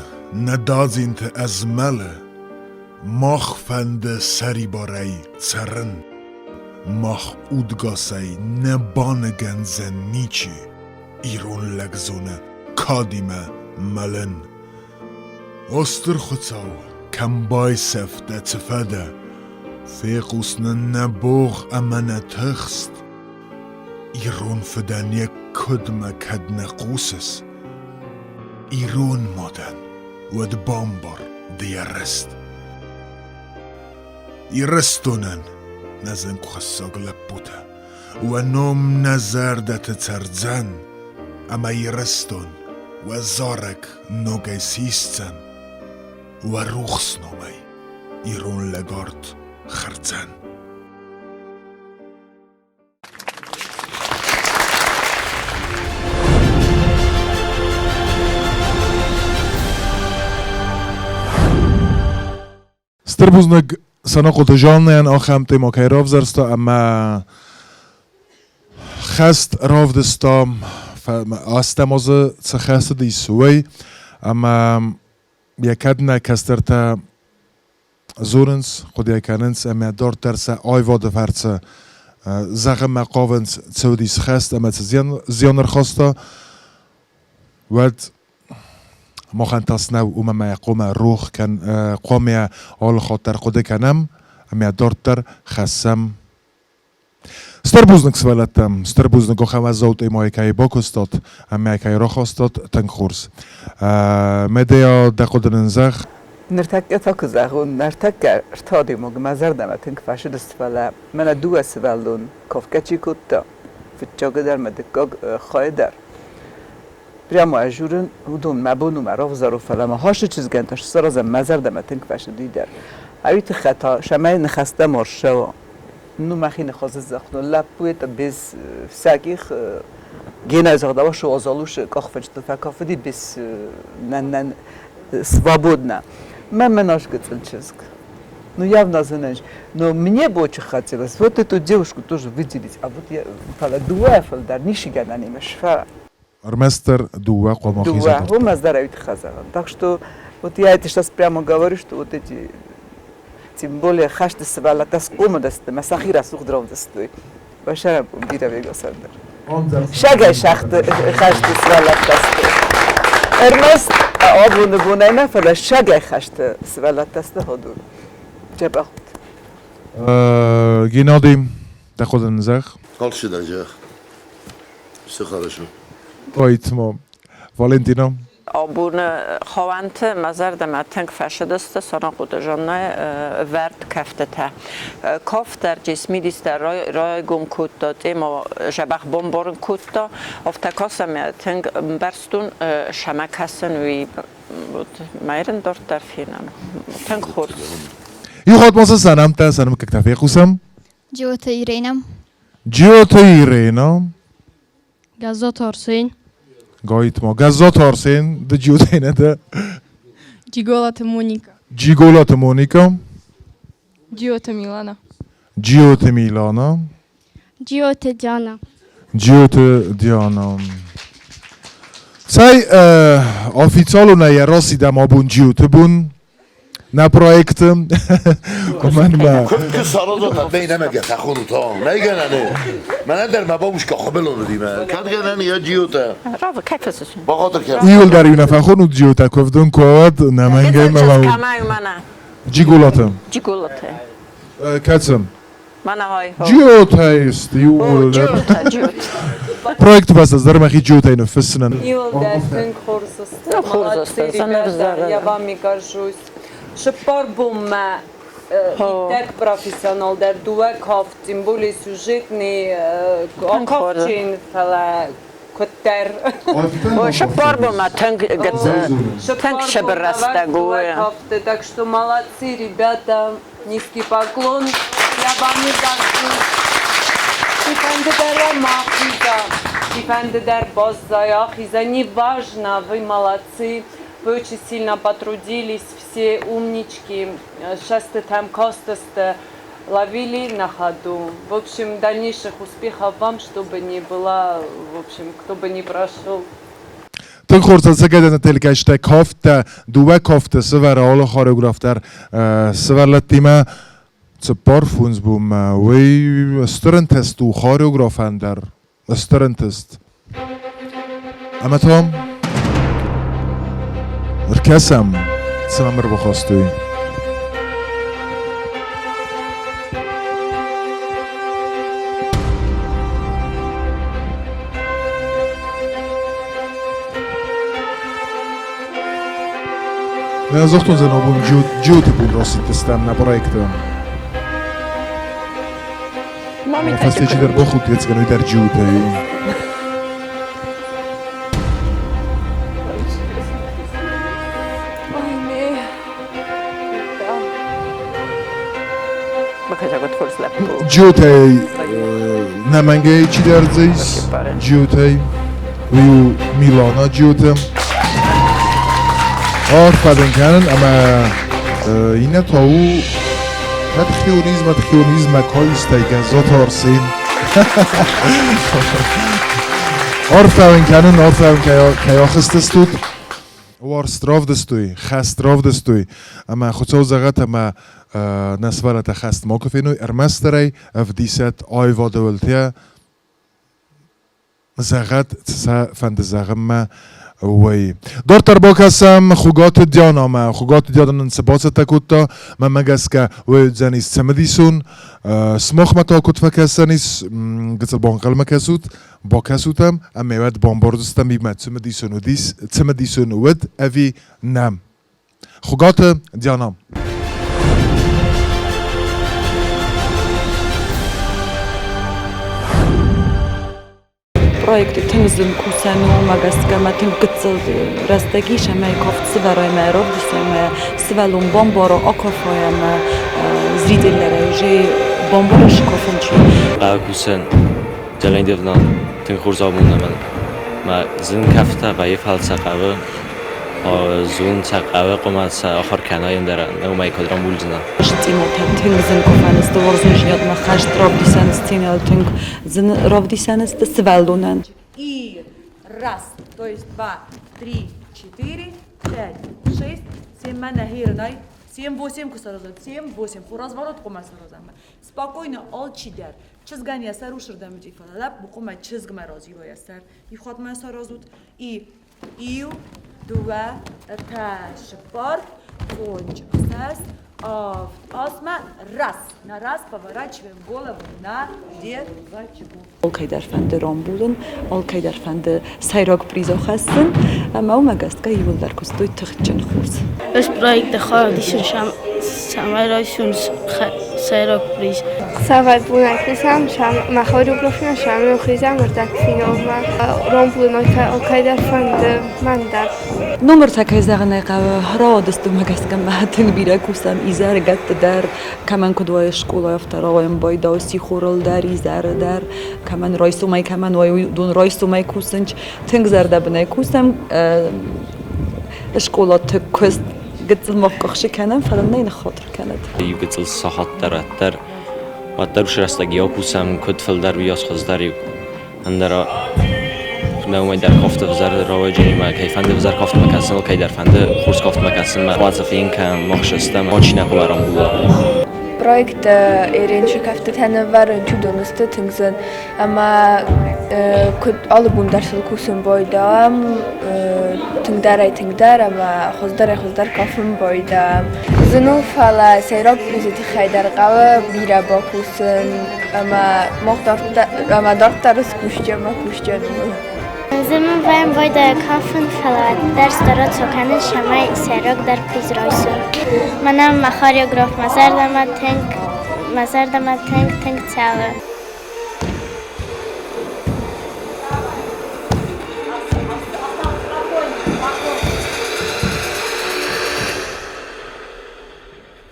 нӕ дадзинты ӕзмӕлы, Мах фӕнды сӕрибарӕй цӕрын. Мах удгасӕй нӕ баныгӕндзӕн ничи, Ирон лӕг зоны кадимӕ мӕлын. О Стыр Хуыцау, кӕм байсӕфтӕ, цы фӕдӕ? Фехъус нын нӕ богъ ӕмӕ нӕ тыхст. Ирон фыдӕн йӕ куыдмӕ кӕд нӕ хъусыс, Ирон мадӕн уӕд бамбар ды йӕ рыст. Ирыстонӕн нӕ зынгхуыссӕг лӕппутӕ, Уӕ ном нӕ зӕрдӕты цӕрдзӕн, Ӕмӕ Ирыстон уӕ зарӕг ногӕй сисдзӕн, Уӕ рухс номӕй ирон лӕгард хӕрдзӕн. Стыр бузныг Санахъоты Жаннӕйӕн ахӕм темӕ кӕй равзӕрста ӕмӕ хӕст равдыста ӕстӕм азы цы хӕцыдис, уый. Ӕмӕ йӕ кӕд нӕ кӕстӕртӕ дзурынц, хъуыды кӕнынц ӕмӕ дарддӕр сӕ аивады фӕрцы зӕгъынмӕ хъавынц, цы уыдис хӕст ӕмӕ цы зиан ӕрхаста, уӕд махӕн тас нӕу, уымӕ ӕмӕ хъуамӕ рох кӕн, хъуамӕ алы хатт дӕр хъуыды кӕнӕм ӕмӕ дарддӕр хӕссӕм. Стыр бузныг сывӕллӕттӕм, стыр бузныг ахӕм уӕззау темӕйы кӕй бакуыстат ӕмӕ кӕй рахастат, тынг хорз. Медеа, дӕ хъуыды нын зӕгъ. Ныртӕккӕ та куы зӕгъон, ныртӕккӕ ӕртӕ мӕ зӕрдӕмӕ тынг фӕцыдысты, фӕлӕ мӕнӕ дыууӕ сывӕллон кафгӕ чи кодта, фыццагы дӕр мӕ дыккаг хайы дӕр. Прямо ӕз дзурын, уыдон мӕ бон у мӕ равзарон, фӕлӕ мӕ хӕсты чызгӕн та саразӕм мӕ зӕрдӕмӕ тынг фӕцыди дӕр. Ӕви тыххӕй та цӕмӕй ныхӕстӕ ма ссӕуа. Ну, мӕхи ныхасы зӕгъон, лӕппу это без всяких Гена загъдава, что азалуш къахфӕджытыл фӕкафыди без нӕ свободно. Мӕ мӕнаш гыццыл чызг. Ну, явно знаешь. Но мне бы очень хотелось вот эту девушку тоже выделить. А вот я, фӕлӕ дыууӕ фылдӕр ницы гӕнӕн и мӕ Ӕрмӕстдӕр дыууӕ хъуамӕ Дыууӕ, уымӕ дӕр хӕдзарӕн. Так что вот я это сейчас прямо говорю, что вот эти, тем более хӕсты сывӕллӕттӕ схъомыл сты, мӕ сӕхи рӕсугъд равдыстой. Башарам бирӕ вегасандӕр. Сагӕй шахты хӕсты сывӕллӕттӕ сты. Ӕрмӕст абоны бонӕй нӕ, фӕлӕ сагӕй хӕсты сывӕллӕттӕ сты ходун. Дзӕбӕх ут. Геннадий, дӕ хъуыды зӕгъ. Алцыдӕр зӕгъ. Все хорошо. Поэтому, Валентина. Абоны хауӕнты мӕ зӕрдӕмӕ тынг фӕцыдысты Санахъоты Жаннӕйы вӕрд кӕфтытӕ. Кафт дӕр Джесмидис дӕр райгом кодта, тема дзӕбӕх бамбарын кодта. Афтӕ кӕсӕм тынг ӕмбӕрстон, сӕмӕ кӕсын, уый Майрын дарддӕр фенӕм. Тынг хорз. Иу хатт ма цы сӕ нӕмттӕ, сӕ нымыггӕгтӕ фехъусӕм. Джиоты Ирена. Джиоты Ирена. Гӕззаты Арсен. Гаитма. Гӕззаты Арсен, ды Джиотӕй нӕ дӕ? Джиголаты Моника. Джиголаты Моника. Джиоты Милана. Джиоты Милана. Джиоты Диана. Джиоты Диана. Цӕй, официалонӕй рацидӕм абон Джиоты бон. нӕ проекты. Уымӕн мӕ... Куы саразат, нӕ нӕмӕгӕ фӕхонут, нӕй гӕнӕн Мӕнӕн дӕр мӕ бабушка хуыбылон уыди мӕ. Кӕд гӕнӕн йӕ джиотӕ. Бахатыр кӕн. Иуылдӕр иу нӕ фӕхонут джиотӕ, куывдон куы уӕд, нӕ мӕнгӕй мӕ Джиголаты. Джиголаты. Кӕцы? Мӕнӕ Джиотӕ сты иууылдӕр. Проекты фӕстӕ мӕхи Джиотӕй ныффыссынӕн. Иууылдӕр тынг хорз сты. Молодцы, ребята, я вами горжусь. Цыппар бонмӕ иттӕг профессионал дӕр дыууӕ кафт, тем более сюжетный акафджын, фӕлӕ куыддӕр. Цыппар бонмӕ тынг тынг сыбыр рӕстӕг у. Так что молодцы, ребята. Низкий поклон, я вами горжусь. Цыфӕнды дӕр уӕ ма хиза, цыфӕнды дӕр баззайа хиза, неважно, вы молодцы, вы очень сильно потрудились, все умнички, шастытӕм кастысты, ловили на ходу. В общем, дальнейших успехов вам, чтобы не было, в общем, кто бы не прошел. Тынг хорз ӕцӕгӕй телекӕсджытӕ кафттӕ, дыууӕ кафты сывӕры алы хореограф дӕр сывӕллӕттимӕ 45 бонмӕ. Уый стыр ӕнтыст у хореографӕн дӕр, стыр ӕнтыст. Ӕмӕ та ӕркӕсӕм, цы мӕм ӕрбахастой. Загътон зӕн абон Джиоты бон расидтыстӕм нӕ проекты. Фӕсте чидӕр бахудт, ецгӕн уый дӕр Джиотӕй. Джиотӕй нӕмӕнгӕй чидӕр дзы ис. Джиотӕй. Уый у Милана Джиоты. Арфӕ дын кӕнын ӕмӕ иннӕ та у кӕд хионизмӕ хионизмӕ каистӕй Гӕззаты Арсен. Арфӕ уын кӕнын, арфӕ уын кӕй ахызтыстут. Уарзт равдыстой, хӕст равдыстой, ӕмӕ Хуыцау зӕгъӕт ӕмӕ нӕ сывӕллӕттӕ хӕст макуы феной, ӕрмӕстдӕр ӕй ӕвдисӕт аивады уылтӕ, зӕгъӕт, цы сӕ фӕнды зӕгъынмӕ, уый. Дарддӕр бакӕсӕм Хуыгаты Дианамӕ. Хуыгаты Диана нын цы бацӕттӕ кодта, мӕнмӕ гӕсгӕ, уый уыдзӕнис цымыдисон. Сымахмӕ та куыд фӕкӕсӕн ис, гыццыл банхъӕлмӕ кӕсут. Бакӕсут ӕм, ӕмӕ уӕд бамбардзыстӕм, имӕ цымыдисон уыдис, цымыдисон уыд ӕви нӕ. Хуыгаты Диана. Проекты тынг зын кусӕн у, уымӕ гӕсгӕ мӕ тынг гыццыл рӕстӕг ис ӕмӕ кафт сывӕрой ӕмӕ равдисой ӕмӕ сывӕллон бамбара, акафой ӕмӕ зрителлӕрӕй уже бамбара скафын чи. Кусӕн Джалендевна тынг хорз амонӕмӕн. Мӕ зын кафтӕ вӕййы фӕлцӕ хъӕуы, зон сӕ хъӕуы хъуамӕ сӕ ахуыр кӕна ӕндӕр уымӕй куыд рамбулдзынӕ. Стъимултӕ тынг зын куы сты уарзондзинадмӕ хӕст равдисӕн сценӕйыл тынг зын равдисӕн сты сывӕллонӕн. И раз, то есть два, три, четыре, пять, шесть, семь, мӕнӕ хирнай, семь, восемь куы саразат, семь, восемь, разворот хъуамӕ саразӕм. Спокойно алчидӕр чызгӕн йӕ сӕр усырдӕм уыди, фӕлӕ лӕппу хъуамӕ чызгмӕ разила йӕ сӕр. Иу хатт ма саразут. И иу, дыууӕ, ӕртӕ, цыппар, фондз, ӕхсӕз, авд, асмӕ, раз. На раз поворачиваем голову на девочку. Алкӕйдӕр фӕнды рамбулын, алкӕйдӕр фӕнды сӕйраг приз ахӕссын, ӕмӕ уымӕ гӕсгӕ иууылдӕр куыстой тыхджын хорз. Ӕз проекты хайад исын, цӕмӕй райсон сӕйраг приз. Цавӕр бунат кусӕм, мӕ хореографимӕ сӕм хизӕм ӕрдӕгфиналмӕ. Рамбулын алкӕйдӕр фӕнды, мӕн дӕр. Номыртӕ, кӕй зӕгъын ӕй хъӕуы, рауадысты уымӕ гӕсгӕ мӕ тынг бирӕ кусӕм изӕрыгӕтты дӕр, кӕмӕн куыд уайы скъолайы, афтӕ рауайӕм байдау сихорыл дӕр, изӕры дӕр, кӕмӕн райсомӕй, кӕмӕн уайы, уыдон райсомӕй кусынц. Тынг зӕрдӕбынӕй кусӕм скъолаты куыст гыццыл ма къуыхсы кӕнӕм, фӕлӕ нӕ ныххатыр кӕнӕд. Иу гыццыл сахат дӕр уӕддӕр, уӕддӕр уыцы рӕстӕг иу кусӕм, куыд фылдӕр, уыйас хуыздӕр ӕндӕр нӕумӕй дӕр кафты ӕвзӕр рауайджынимӕ кӕй фӕнды ӕвзӕр кафтмӕ кӕсын, кӕйдӕр фӕнды хорз кафтмӕ кӕсынмӕ уадзы фен кӕн, махсыстӕм, очи нӕ хъуамӕ рамбула. Проект Эренчы кӕфтытӕ нывӕрын чудон сты тынг зын ӕмӕ куыд алы бон дӕр сыл кусын байдам, тынгдӕрӕй-тынгдӕр ӕмӕ хуыздӕрӕй-хуыздӕр кафын байдам. Зын у, фӕлӕ сӕйраг призы тыххӕй дӕр хъӕуы бирӕ бакусын ӕмӕ мах ӕмӕ дарддӕр скусджын ӕмӕ кусджын у. Зымын вӕййӕм байдайа кафын, фӕлӕ дӕр стараться кӕнын, цӕмӕй сӕйрагдӕр приз райсон. Мӕнӕн мӕ хореограф мӕ зӕрдӕмӕ тынг, мӕ зӕрдӕмӕ тынг, тынг цӕуы.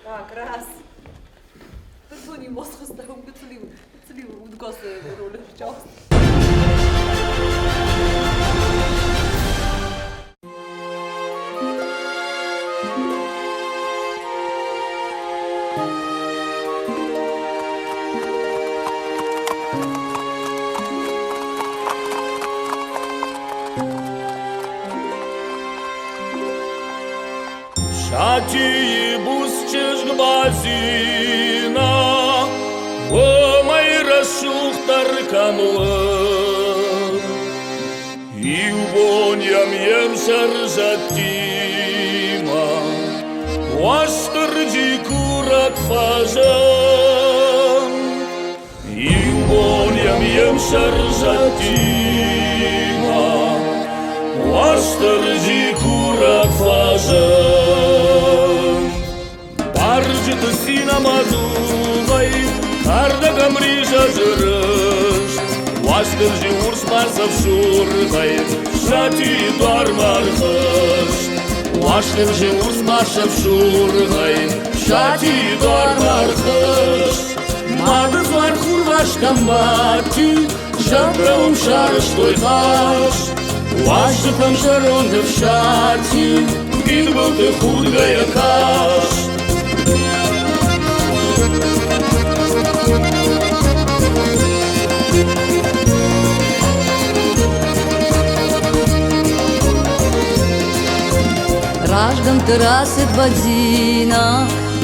Так, раз. Ты мозг Фсатийы буц чызг Бадзина, уымӕй рӕсугъддӕр кӕм уыд. Иу бон йӕм йе мсӕр зӕдтимӕ Уастырджи курӕг фӕзынд. Иу бон йӕм йе мсӕр зӕдтимӕ Уастырджи курӕг фӕзынд. Барджыты цин ӕмӕ дугъӕй кӕрдӕг ӕмризӕджы рызт. Уастырджи урс бӕрз ӕфсургъӕй Фсатийы дуармӕ ӕрхызт. Уастырджи урс бӕрз ӕфсургъӕй Фсатийы дуармӕ ӕрхызт. Мады дзуар хурвӕстӕм бадти, зӕдтӕ уым сарӕзтой хъазт. Уазджытӕм зӕронд ӕфсати мидбылты худгӕйӕ каст. Раздӕмты рацыд Бадзина,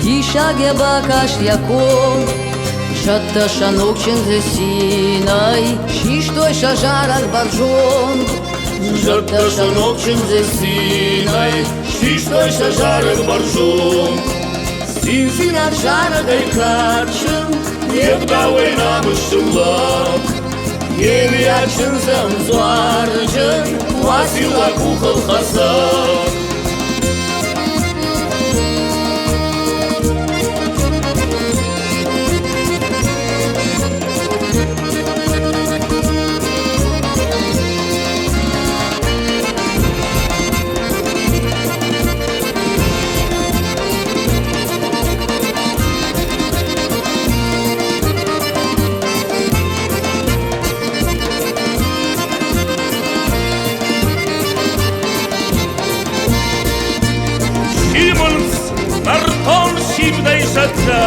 диссаг йӕ бакаст йӕ ком. Зӕдтӕ сӕ ног чындзы цинӕй систой сӕ зарӕг бӕрзонд. Зӕдтӕ сӕ ног чындзы цинӕй систой сӕ зарӕг бӕрзонд. Циндзинад зарӕгӕй кадджын, йе гъдауӕй намысджын лӕг. Елиа чындзӕн дзуарджын, Уацилла къухыл хӕцӕг. Симынц нӕртон симдӕй зӕдтӕ,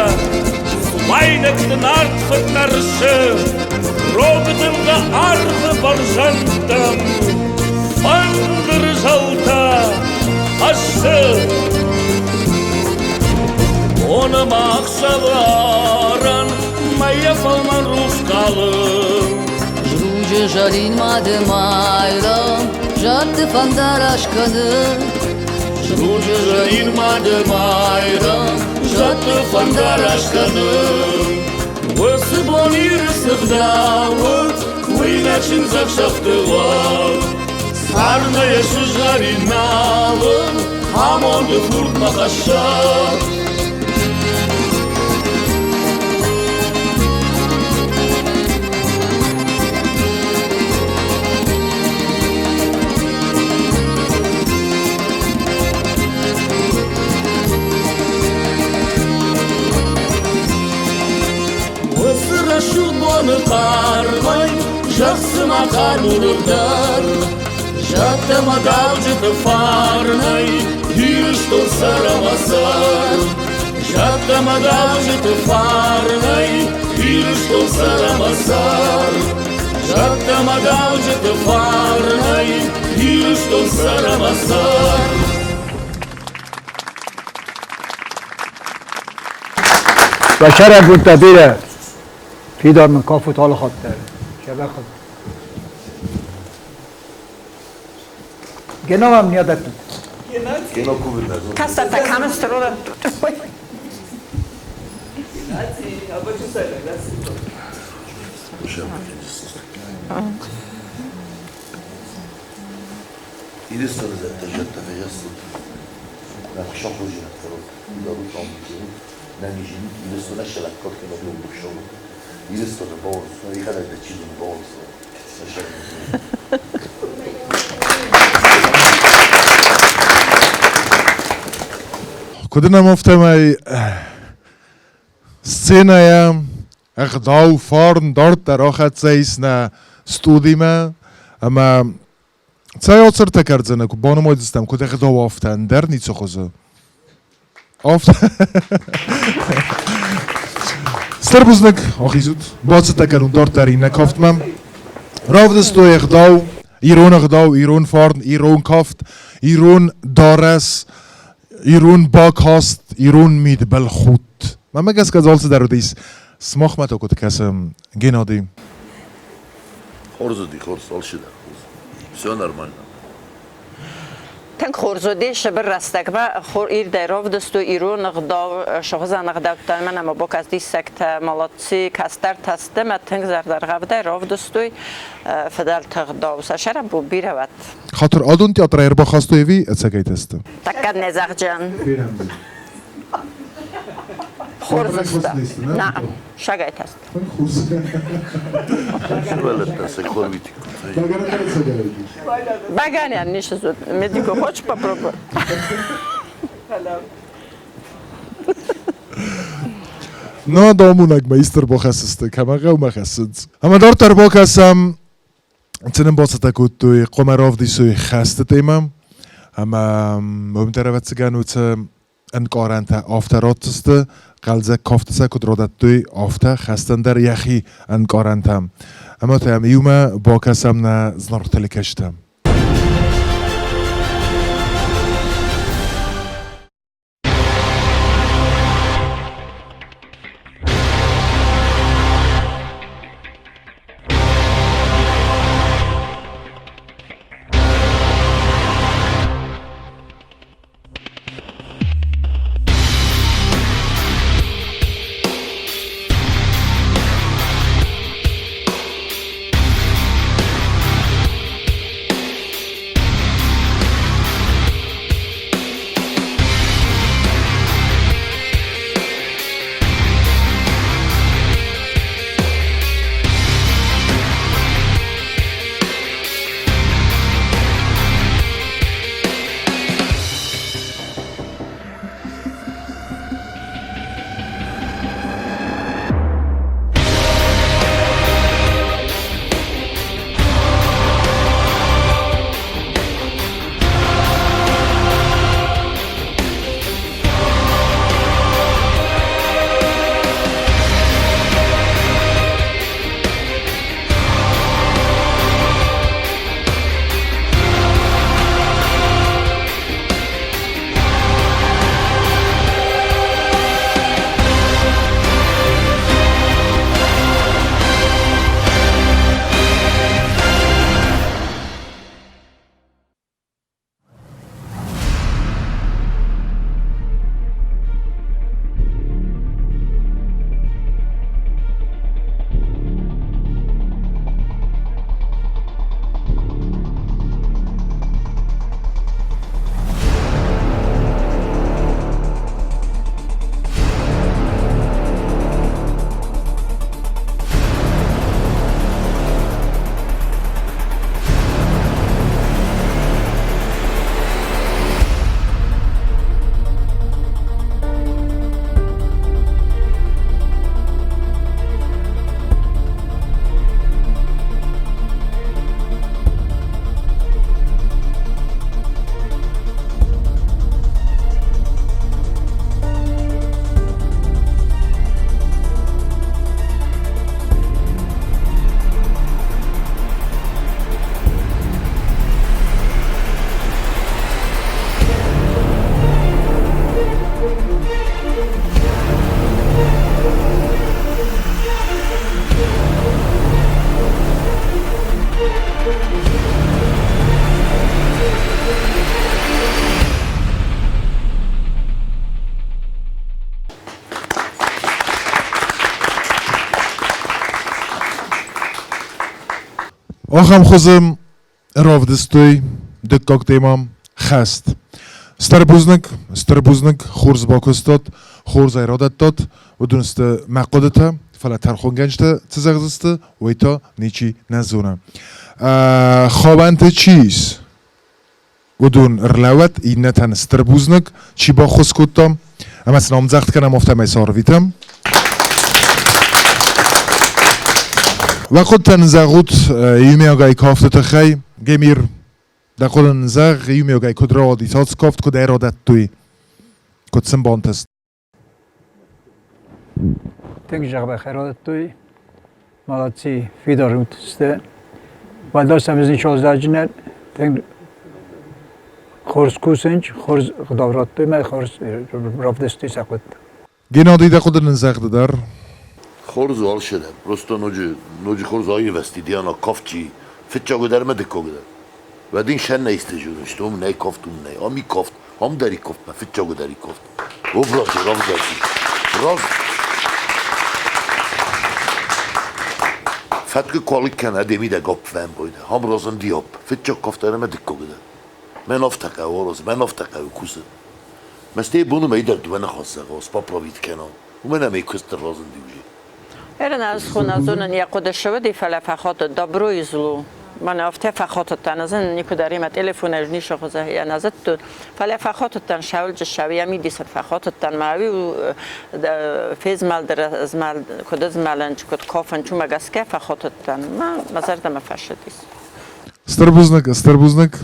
Цуайнӕгты нард фӕтӕрсы, Рог дымгӕ арвы бӕрзӕндтӕм Фӕндыры зӕлтӕ хӕссы. Боны ма ӕхсӕвы арӕн мӕйӕ фӕлмӕн рухс калы. Зруджы зӕрин мады Майрӕм зӕдты фӕндараст кӕны. Зруджы зӕрин мады Майрӕм зӕдты фӕндараст кӕны. Уыцы бон Иры сыгъдӕуыд, уый нӕ чындзӕхсӕвты уӕд. Цард йӕ сызгъӕрин налы, амонды фурдмӕ хӕссӕг. Уыцы рӕсугъд боны хъармӕй зӕхх цыма хъармур дӕр. Зӕдтӕ мӕ дауджыты фарнӕй Ирыстон цӕр ӕмӕ цӕр. Зӕдтӕ мӕ дауджыты фарнӕй Ирыстон цӕр ӕмӕ цӕр. Зӕдтӕ мӕ дауджыты фарнӕй Ирыстон цӕр ӕмӕ цӕр. Бӕсӕрӕгундтӕ берӕ, федар мын кафут алы хатт дӕр. Сӕбӕхъын. Гена вам не адӕттут. Кастата каместрола. Ирыстоны зӕдтӕ зӕдтӕ фӕзӕссут. Куыд нӕм афтӕмӕй сценӕйӕ ӕгъдау, фарн дарддӕр ахӕццӕ ис нӕ студимӕ ӕмӕ Цӕй оцыртӕ кӕрдзӕнӕ куы банымайдзыстӕм, куыд ӕгъдау афтӕ, ӕндӕр ницы хуызы. Афтӕ. Стыр бузныг, ахизут. Бацӕттӕ кӕнут дарддӕр иннӕ кафтмӕ. Равдыстой ӕгъдау, ирон ӕгъдау, ирон фарн, ирон кафт, ирон дарӕс. Ирон бакаст, ирон мидбылхудт. Мӕнмӕ гӕсгӕ дзы алцыдӕр уыдис. Сымахмӕ та куыд кӕсы, Геннадий? Хорз уыди, хорз, алчидӕр хорз. Все нормально. Тынг хорз уыди Сыбыр рӕстӕгмӕ хур ирдӕй равдыстой ирон ӕгъдау, сыгъуызӕн ӕгъдӕуттӕ мӕн ӕмӕ бокас диссӕгтӕ, молодцы, кӕстӕртӕ сты мӕ тынг зӕрдӕргъӕвдӕй равдыстой фыдӕлты ӕгъдау. Сӕ сӕраппонд бирӕ уӕд. Хатыр, адон театрӕй ӕрбахастой ӕви ӕцӕгӕй тесты? Тӕккӕ не зӕгъджын. Хорз сты. Нӕ, сагӕй тест. Сывӕллӕттӕ сӕ корвитик Баганян не шизут. Медико, хочешь попробовать? На домунаг мастер бахӕссысты, кӕмӕ хъӕумӕ хӕссынц. Ӕмӕ дарддӕр бакӕсӕм, цы нын бацӕттӕ кодтой, хъуамӕ равдисой хӕсты темӕ. Ӕмӕ уым дӕр ӕвӕццӕгӕн уыцы ӕнкъарӕнтӕ афтӕ ратдзысты, хъӕлдзӕг кафты сӕ куыд радӕттой, афтӕ хӕстӕн дӕр йӕхи ӕнкъарӕнтӕ. Ӕмӕ та йӕм иумӕ бакӕсӕм нӕ зынаргъ телекӕсджытӕм. Ахӕм хуызы равдыстой дыккаг темӕ хӕст. Стыр бузныг, стыр бузныг, хорз бакуыстат, хорз ӕй радӕттат. Уыдон сты мӕ хъуыдытӕ, фӕлӕ тӕрхонгӕнджытӕ цы зӕгъдзысты, уый та ничи нӕ зоны. Хауӕнты чи ис, уыдон ӕрлӕууӕд, иннӕтӕн стыр бузныг, чи баххуыс кодта, ӕмӕ сын ӕмдзӕгъд кӕнӕм, афтӕмӕй сӕ арвитӕм. Уӕ хъуыдытӕ нын зӕгъут иумиагӕй кафты тыххӕй. Гемир, дӕ хъуыды нын зӕгъ, иумиагӕй куыд рауади соцкафт, куыд ӕродӕттой, куыд сын бантыст? Тынг зӕгъгӕ ӕродӕттой. Молодцы, фидар уыдысты. Уӕлдай сӕм ничего сдаджынӕ тынг Хорз кусынч, хорз ӕгъдау радтой мӕ хорз равдыстой сӕ хъуыддаг. Геннадий, дӕ хъуыды нын зӕгъ ды дӕр. Хорз у алчидӕр. Просто ноджы, ноджы хорз аирвӕзти Диана кафт чи фыццаг уыд ӕмӕ дыккаг дӕр. Уӕд ын сӕ нӕ исты зоныс, уым нӕй кафт, уым нӕй. Ам и кафт, ам дӕр и кафт, мӕ фыццаг дӕр и кафт. Образы равзӕрди. Раз Фӕткы куалик кӕнӕ де мидӕг апп фӕмбойдӕ. Ам разынди апп. Фыццаг кафт ӕмӕ дыккаг дӕр. Мӕн афтӕ хъӕуы аразын, мӕн афтӕ хъӕуы кусын. Мӕстӕй боны мӕй дӕр дыууӕ ныхас зӕгъа, споправить кӕна. Уымӕн ӕмӕ куыст дӕр разынди уже. Эрин ӕз хоназонын йӕ хъуыды сывыди, фӕлӕ фӕхатыд добро и зло. Мӕнӕ афтӕ фӕхатыдтӕн, ӕз ын никуыдӕр имӕ телефонӕй ӕз ницы хуызы йӕ нӕ зыдтон, фӕлӕ фӕхатыдтӕн сӕуылджы сау, йӕ мидисӕн фӕхатыдтӕн мӕ ӕви фезмӕлды змӕлд, куыд змӕлынч, куыд кафынч, уымӕ гӕсгӕ фӕхатыдтӕн. Мӕ мӕ зӕрдӕмӕ фӕцыдис. Стыр бузныг, стыр бузныг.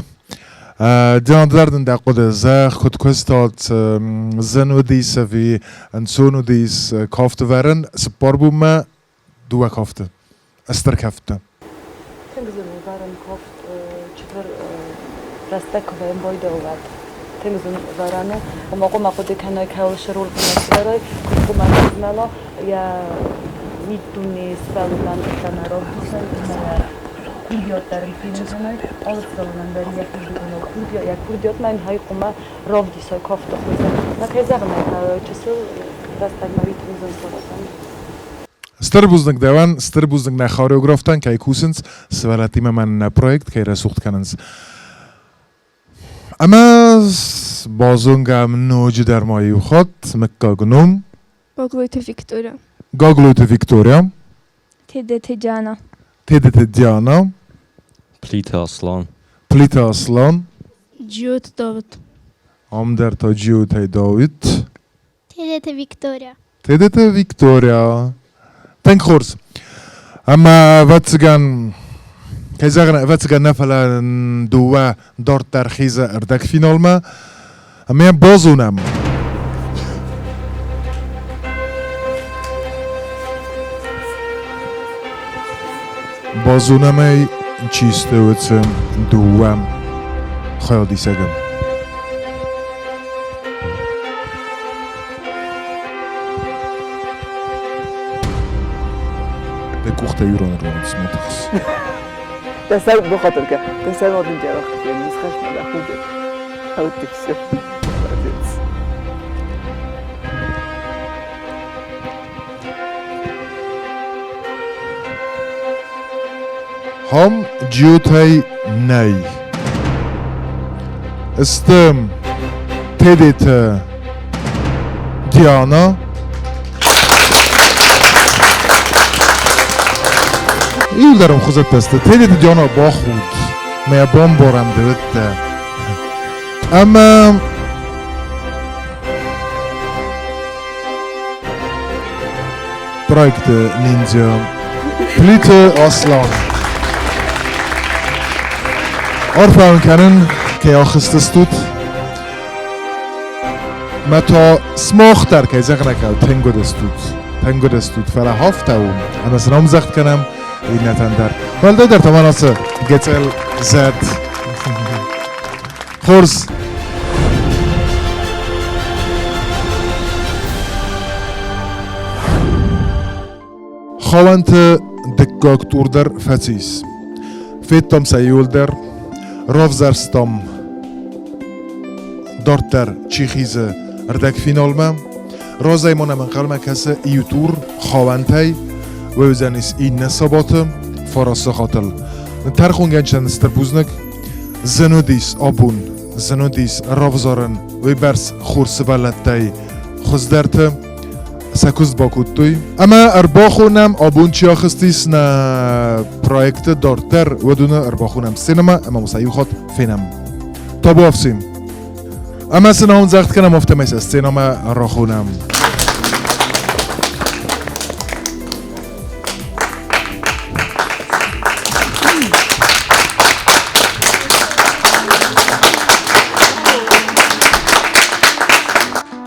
Диана, ды дӕр дын дӕ хъуыды зӕгъ, куыд куыстат, зын уыдис ӕви ӕнцон уыдис кафты вӕрын цыппар бонмӕ дыууӕ кафты, стыр кӕфттӕ. Тынг зын у вӕрын кафт чидӕр рӕстӕг куы вӕййы байдӕуӕд. Тынг зын вӕрӕн у. Ома хъуамӕ хъуыды кӕнай, кӕуыл срол кӕнӕ свӕрай, куыд хъуамӕ сызмӕла, йӕ миддунейы сфӕлывӕн кӕнӕ равдисай ӕмӕ йӕ курдиат дӕр ын фенын алы сывӕллонӕн дӕр йӕхирдыгонау курдиат, йӕ курдиатмӕ йын хай хъуамӕ равдисай кафты хуызы. Мӕ кӕй зӕгъын ӕй хъӕуы, чысыл рӕстӕгмӕ уый тынг зын саразӕн. Стыр бузныг дӕуӕн, стыр бузныг нӕ хореографтӕн, кӕй кусынц, сывӕллӕттимӕ мӕн нӕ проект кӕй рӕсугъд кӕнынц. Ӕмӕ базонгӕм ноджыдӕр ма иу хатт мыггаг ном. Гаглойты Виктория. Гаглойты Виктория. Тедеты Диана. Тедеты Диана. Плиты Аслан. Плиты Аслан. Джиоты Давид. Ам дӕр та Джиотӕй Давид. Тедеты Виктория. Тедеты Виктория. Тынг хорз. Ӕмӕ ӕвӕццӕгӕн, кӕй зӕгъын, ӕвӕццӕгӕн нӕ, фӕлӕ дыууӕ дарддӕр хизы ӕрдӕгфиналмӕ. Ӕмӕ йӕ базонӕм. Базонӕм ӕй, чи сты уыцы дыууӕ хайадисӕгы. Дӕ къухтӕ иу ран ӕрлӕууынц, ма тыхс. Дӕ сӕр бахатыр кӕн, дӕ сӕр ма дын джерах фенын, схӕсс ма дӕ худы. Вот и все. Молодец. Хам Джиотӕй нӕй. Сты Тедеты Диана. Иударым хуызӕттӕ сты. Тедеты Диана бахудт, мӕ йӕ бамбарӕм дывыдтӕ. Ӕмӕ проекты ниндзя Плиты Аслан. Арфӕ уын кӕнын, кӕй ахызтыстут. Мӕ та смах дӕр, кӕй зӕгъын ӕй хъӕуы, тынг уыдыстут. Тынг уыдыстут, фӕлӕ афтӕ у, ӕмӕ сын ӕмдзӕгъд кӕнӕм иннӕтӕн дӕр. Уӕлдайдӕр та мӕн ацы гӕцъел зӕд. Хорз. Хауӕнты дыккаг тур дӕр фӕцис. Федтам сӕ иуылдӕр, равзӕрстам дарддӕр чи хизы ӕрдӕгфиналмӕ. Разӕй ма нӕм ӕнхъӕлмӕ кӕсы иу тур хауӕнтӕй, уый уыдзӕнис иннӕ сабаты фараст сахатыл. Тӕрхонгӕнджытӕн стыр бузныг. Зын уыдис абон, зын уыдис равзарын уыйбӕрц хур сывӕллӕттӕй хуыздӕрты. Сӕ куыст бакодтой. Ӕмӕ ӕрбахонӕм, абон чи ахызтис нӕ проекты дарддӕр, уыдоны ӕрбахонӕм сценӕмӕ ӕмӕ сӕ иу хатт фенӕм. Табуафси. Ӕмӕ сын ӕмдзӕгъд кӕнӕм, афтӕмӕй сӕ сценӕмӕ рахонӕм.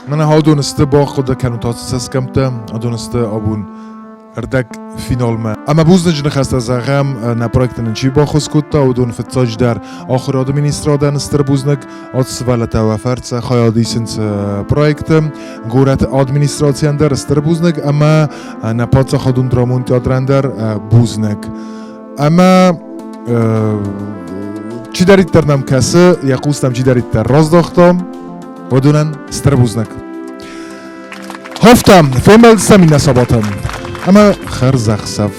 Мӕнӕ адон сты бахъуыды кӕнут ацы цӕсгӕмттӕ, адон сты абон Ӕрдӕгфиналмӕ. Ӕмӕ бузныджы ныхӕстӕ зӕгъӕм, нӕ проекты нын чи баххуыс кодта, уыдон фыццаджыдӕр ахуырады министрадӕн стыр бузныг. Ацы сывӕллӕттӕ уӕ фӕрцы хайад исынц проекты. Горӕты администрацийӕн дӕр стыр бузныг ӕмӕ нӕ паддзахадон драмон театрӕн дӕр бузныг. Ӕмӕ чидӕриддӕр нӕм кӕсы, йӕ хъус нӕм чидӕриддӕр раздӕхта, уыдонӕн стыр бузныг. Хафтам, фембӕлдыстӕм иннӕ сабатӕн. Ӕмӕ хӕрзӕхсӕв.